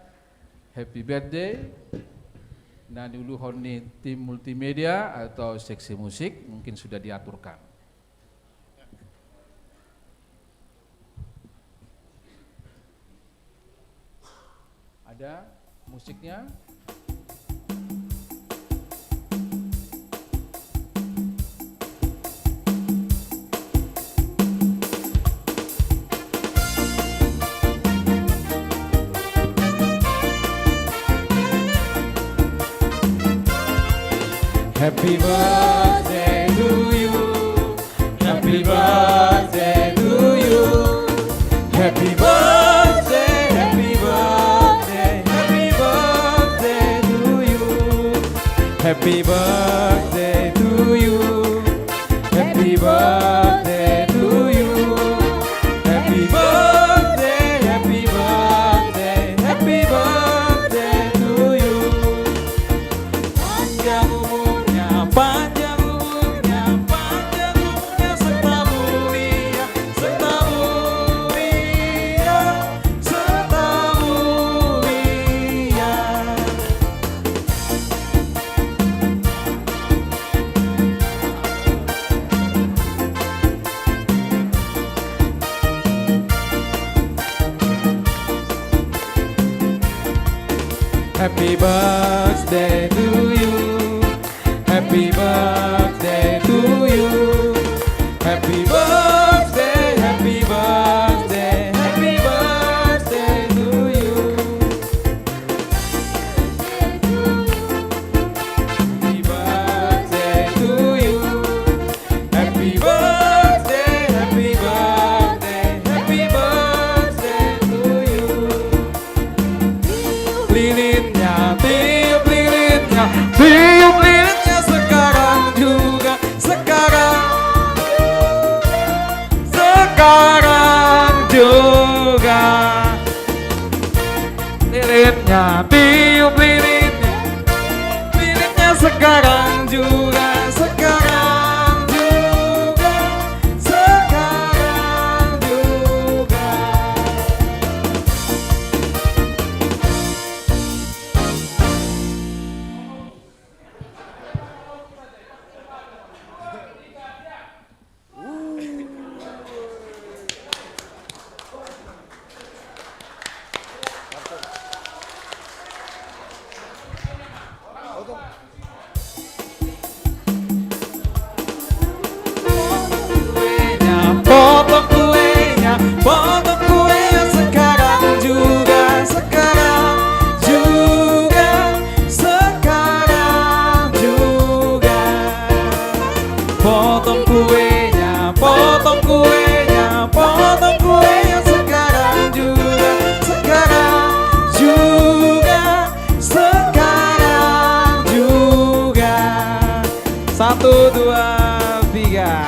Happy Birthday na niuluhon ni tim multimedia atau seksi musik, mungkin sudah diaturkan. Ada musiknya. Happy birthday to you. Happy birthday to you. Happy birthday, happy birthday, happy birthday to you. Happy birthday to you. Happy birthday to you. Happy birthday, happy birthday, happy birthday to you. Panjang umurnya, panjang umurnya, panjang umurnya, serta mulia, serta mulia, serta mulia. Happy birthday to you. Happy birthday to you. Happy birthday, happy birthday, happy birthday to you. Happy birthday to you. Happy birthday, happy birthday, happy birthday to Sekarang juga. Lilinnya, tiup lilinnya. Lilinnya sekarang juga, sekarang juga, sekarang juga. Potong kuenya, potong kuenya sekarang juga, sekarang juga, sekarang juga. Potong kuenya, potong kuenya, potong kuenya sekarang juga, sekarang juga, sekarang juga. Satu, dua, tiga.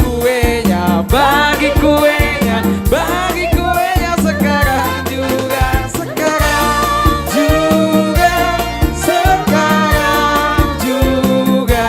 Kuenya, bagi kuenya, bagi kuenya sekarang juga, sekarang juga, sekarang juga.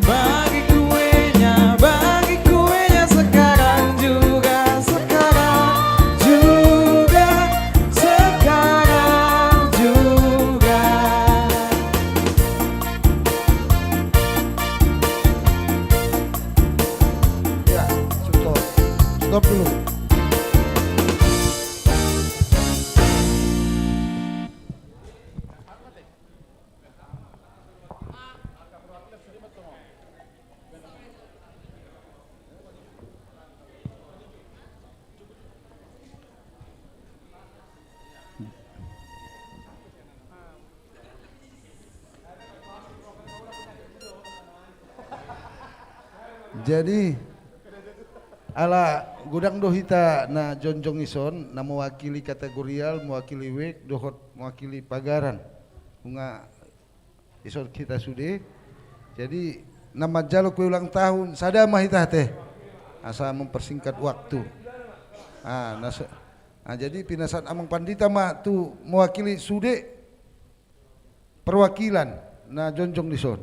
Bagi kuenya, bagi kuenya sekarang juga, sekarang juga, sekarang juga. Ya, stop. Stop dulu. Jadi, ala godang do hita na jongjong dison, na mewakili kategorial, mewakili wijk, dohot mewakili pagaran. Nunga dison hita sude. Jadi, na manjalo kue ulang tahun, sada ma hita ate. Asa mempersingkat waktu. Ah, na se-, ah, jadi pinasahat amang pandita ma tu mewakili sude perwakilan na jongjong dison.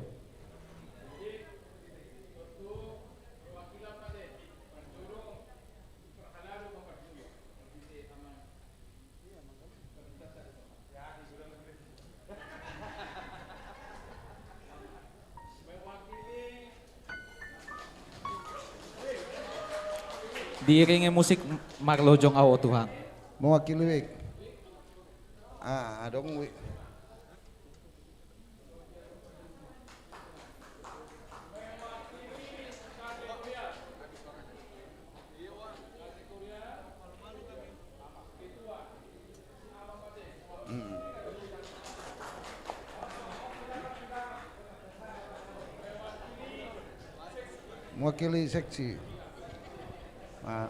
Diiringi musik, Marlojong Au, o Tuhan. Mewakili wijk. Ah, adong wijk. Mewakili seksi. Ah.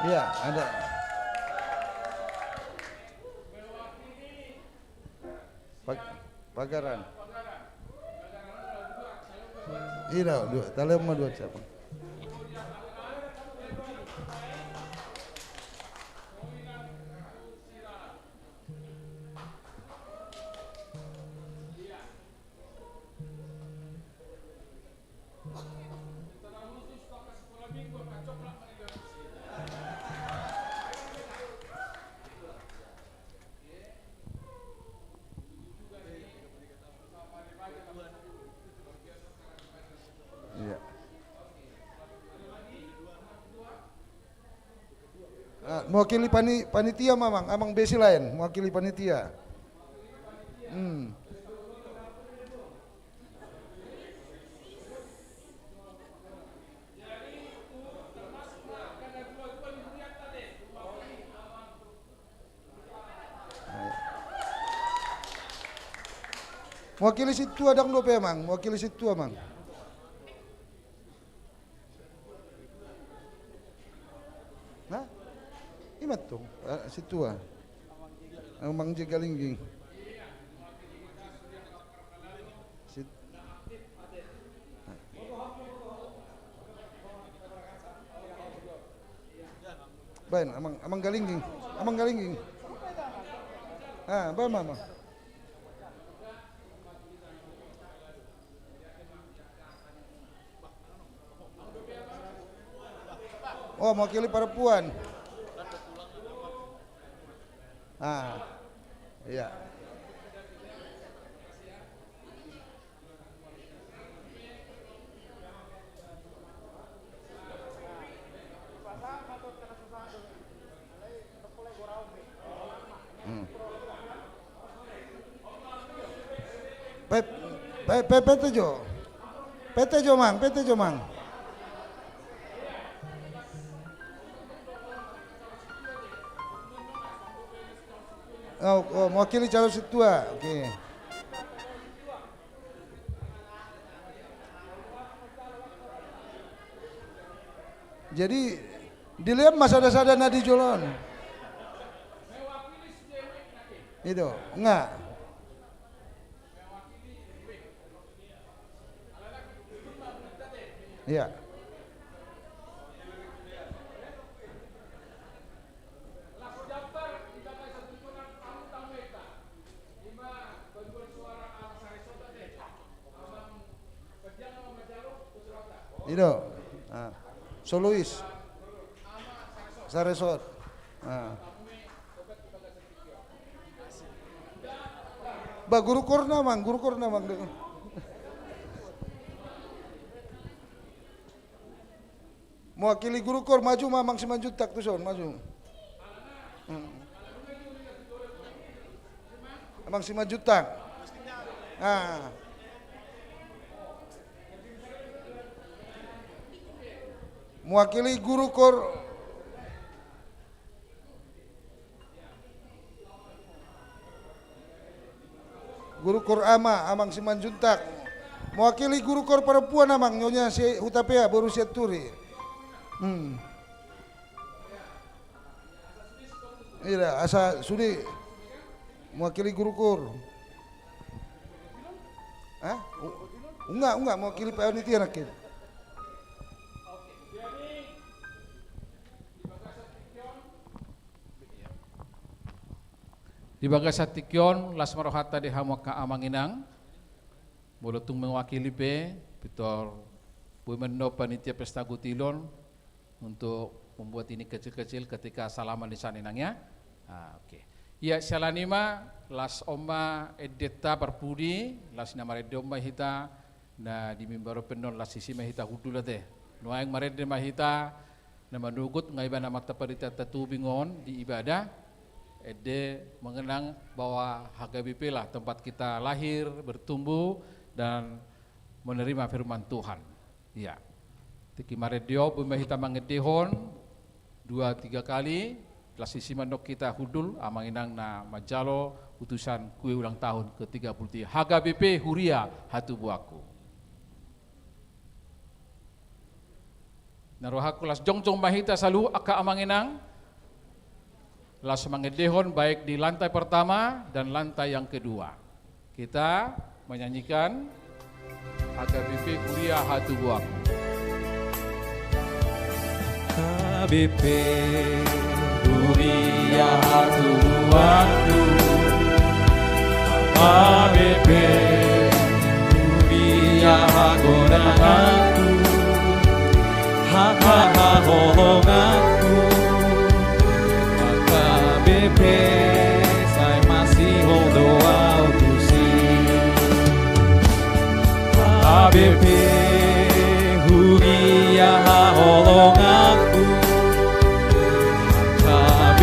Iya, ada. Pag-, pagaran. Ira, dua, tale ma dua siapa? Mewakili pani-, panitia ma, Amang, Amang Besi laen, mewakili panitia. Hmm. Mewakili sintua ndang dope, Amang, mewakili sintua, Amang. Nah, ima tutu, eh, sintua. Amang Jegalingging. Sit-, baen, Amang, Amang Galingging. Amang Galingging. Ah, baen ma, Amang. Oh, mewakili perempuan. Ah, iya. Hmm. Pe-, pe-, pe-, pete jo. Pete jo, Amang, pete jo, Amang. Oh, oh, mewakili calon sintua. Oke. Jadi, dilehon ma sada-sada na di jolo on. Itu, enggak. Iya. Ido. Ah. Solois. Saresot. Ah. Ba, guru kor na, Amang, guru kor na, Amang. Mewakili guru kor, maju ma Amang Simanjuntak tuson, maju. Hmm. Amang Simanjuntak. Ah. Mewakili guru kor. Guru kor ama, Amang Simanjuntak. Mewakili guru kor perempuan, Amang, Nyonya si Hutapea, boru Sianturi. Hmm. Iya, asa sude mewakili guru kor. Hah? U-, enggak, enggak, mewakili panitia nangkin. Di bagasan tingki on, las ma rohanta di hamu angka amang inang. Molo tung mewakili pe, pintor boi ma annon panitia pesta gutilon untuk membuat ini kecil-kecil ketika salaman di sana, Inang, ya. Ah, oke. Iya, siala ni i ma, las on ma endenta parpudi, las na marende on ma hita, na di mimbar on pe annon las disi ma hita hundul ate. Nuaeng marende ma hita, na manogot nga ibana martapari tata tubing on di ibadah, ende mengenang bahwa H K B P lah tempat kita lahir, bertumbuh, dan menerima firman Tuhan. Iya. Tingki marende on, boi ma hita mangendehon dua tiga kali, las disi ma annon hita hundul, amang inang na manjalo utusan kue ulang tahun ke tiga puluh tiga H K B P Huria Hatubuangku. Na rohangku las jongjong ma hita saluhut angka amang inang. Las mangendehon baik di lantai pertama dan lantai yang kedua. Kita menyanyikan H K B P Huria Hatubuangku. H K B P Huria Hatubuangku. H K B P Huria hagoranganku. Hahahaholonganku, H K B P, sai masihol do au tusi. H K B P, huria haholonganku, H K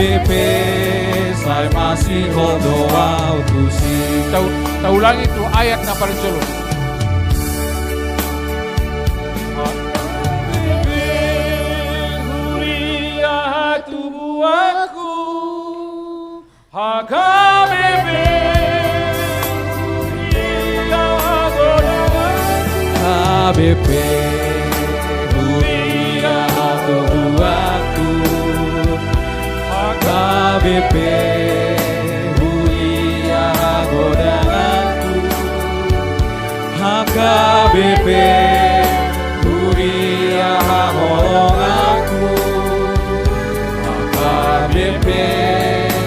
Pe sai masihol do ahu tusi. Tau-, taulangi tu ayat na parjolo. Huria hatubuanku. H K B P, huria hagodanganku. H K B P, huria hatubuanku. H K B P, huria hagodanganku. H K B P, huria haholonganku. H K B P,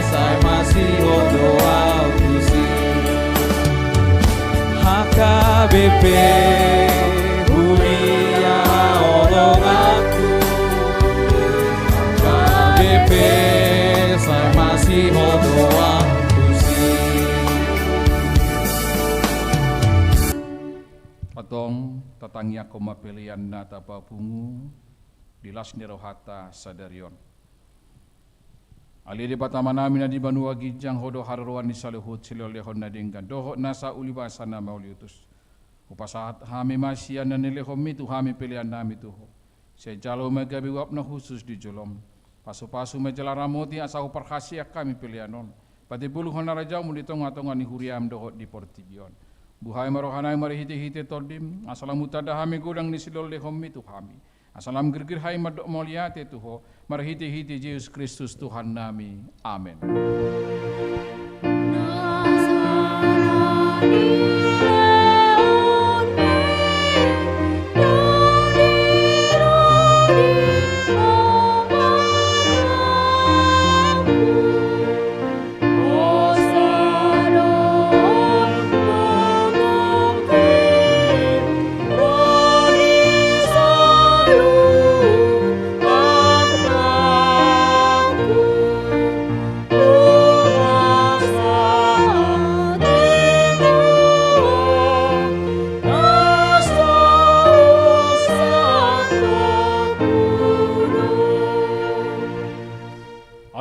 sai masihol do ahu tusi. H K B P, huria haholonganku. H K B P, sai masihol do ahu tusi. Antong, tatangiangkon ma pelean na tapapungu di las ni rohanta sadari on. Ale Debata Amanami na di banua ginjang, Ho do haroroan ni saluhut silehonlehon na denggan dohot nasa ulibasa na mauliutus. Hupasahat hami ma sian na nilehonMi tu hami peleannami tu Ho. Sai jalo ma gabe uap na hushus di jolom. Pasupasu ma jala ramoti asa huparhaseang hami pelean on, patimbulhon harajaonMu di tongatonga ni huriaM dohot di portibi on. Buhai ma rohanami marhitehite TondiM, asa lam hutanda hami godang ni silehonlehonMi tu hami, asa lam girgir hami mandok mauliate tu Ho, marhitehite Jesus Kristus Tuhannami. Amen.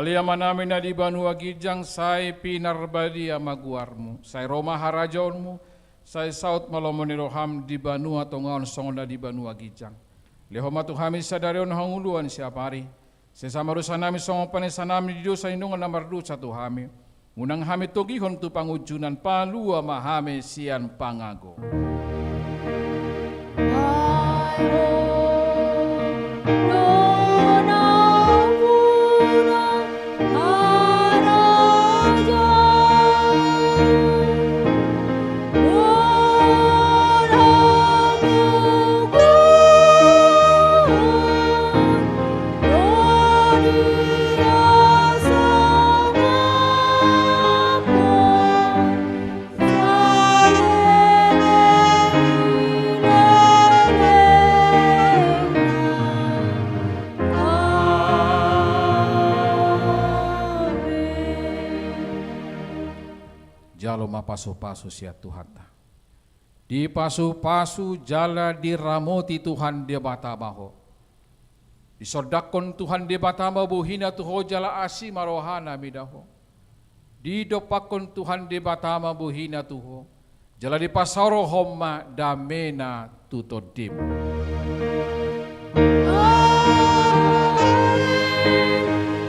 Ale Amanami na di banua ginjang, sai pinarbadia ma goarMu, sai ro ma harajaonMu, sai saut ma lomo ni rohaM di banua tonga on songon na di banua ginjang. Lehon ma tu hami sadari on hangoluan siapari. Sesa ma dosanami songon panesanami di dosa ni dongan na mardosa tu hami. Unang hami togihon tu pangunjunan, palua ma hami sian pangago. Jalo ma pasupasu sian Tuhanta. Dipasupasu jala diramoti Tuhan Debata ma ho. Disondangkon Tuhan Debata ma bohina tu ho jala asi ma rohana mida ho. Didompakkon Tuhan Debata ma bohina tu ho, jala dipasaorhon ma damena tu tondim. Amen.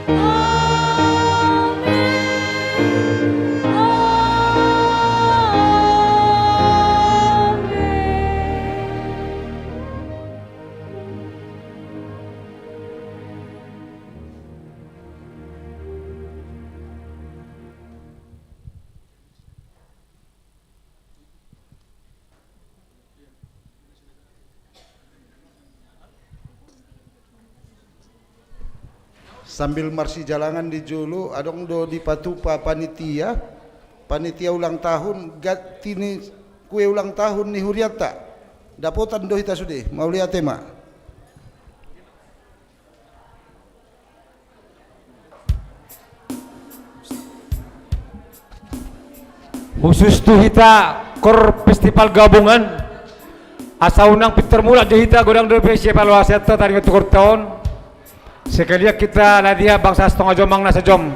Amen. Amen. Sambil marsijalangan di jolo, adong do dipatupa panitia, panitia ulang tahun, ganti ni kue ulang tahun ni hurianta. Dapotan do hita sude, mauliate ma. Khusus tu hita kor festival gabungan, asa unang pintor mulak do hita, godang dope sivaluasianta taringot tu korta on. Sekalian hita latihan bangsa Sitonga Jombang na sajom.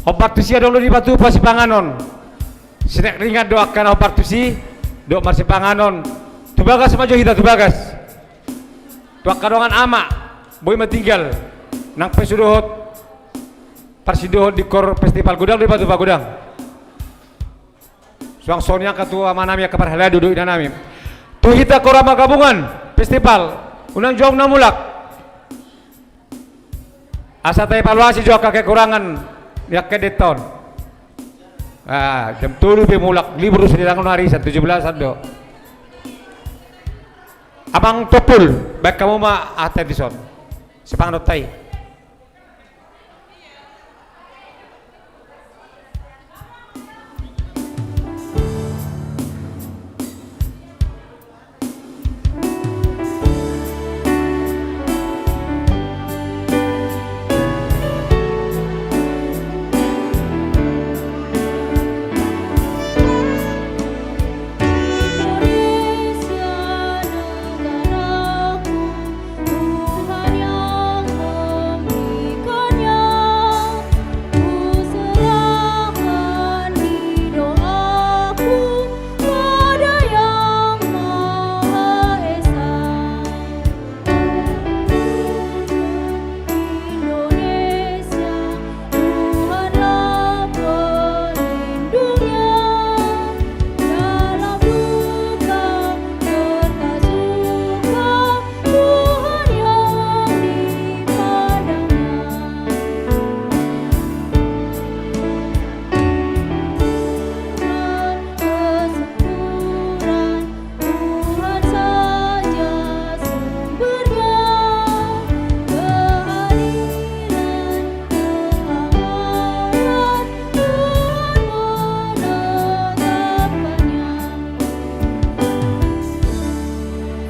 Hombar tusi adong do dipatupa sipanganon. Sinek ringan do angka na hombar tusi dohot marsipanganon. Tu bagas ma jo hita, tu bagas. Tu angka dongan ama, boi ma tinggal. Nang pe sude dohot parsindohon di kor festival, godang do dipatupa, godang. Suang songon i angka tu amanami, angka parhalado dohot inanami. Tu hita kor Ama Gabungan Festival, unang juaung na mulak. Asa taevaluasi jo angka kekurangan ni angka denta on. Ah, jam tolu pe mulak, libur sude, dang on arisan, tujuh belasan do. Amang Tompul, baen hamu ma hata dison. Sipanganon ta i.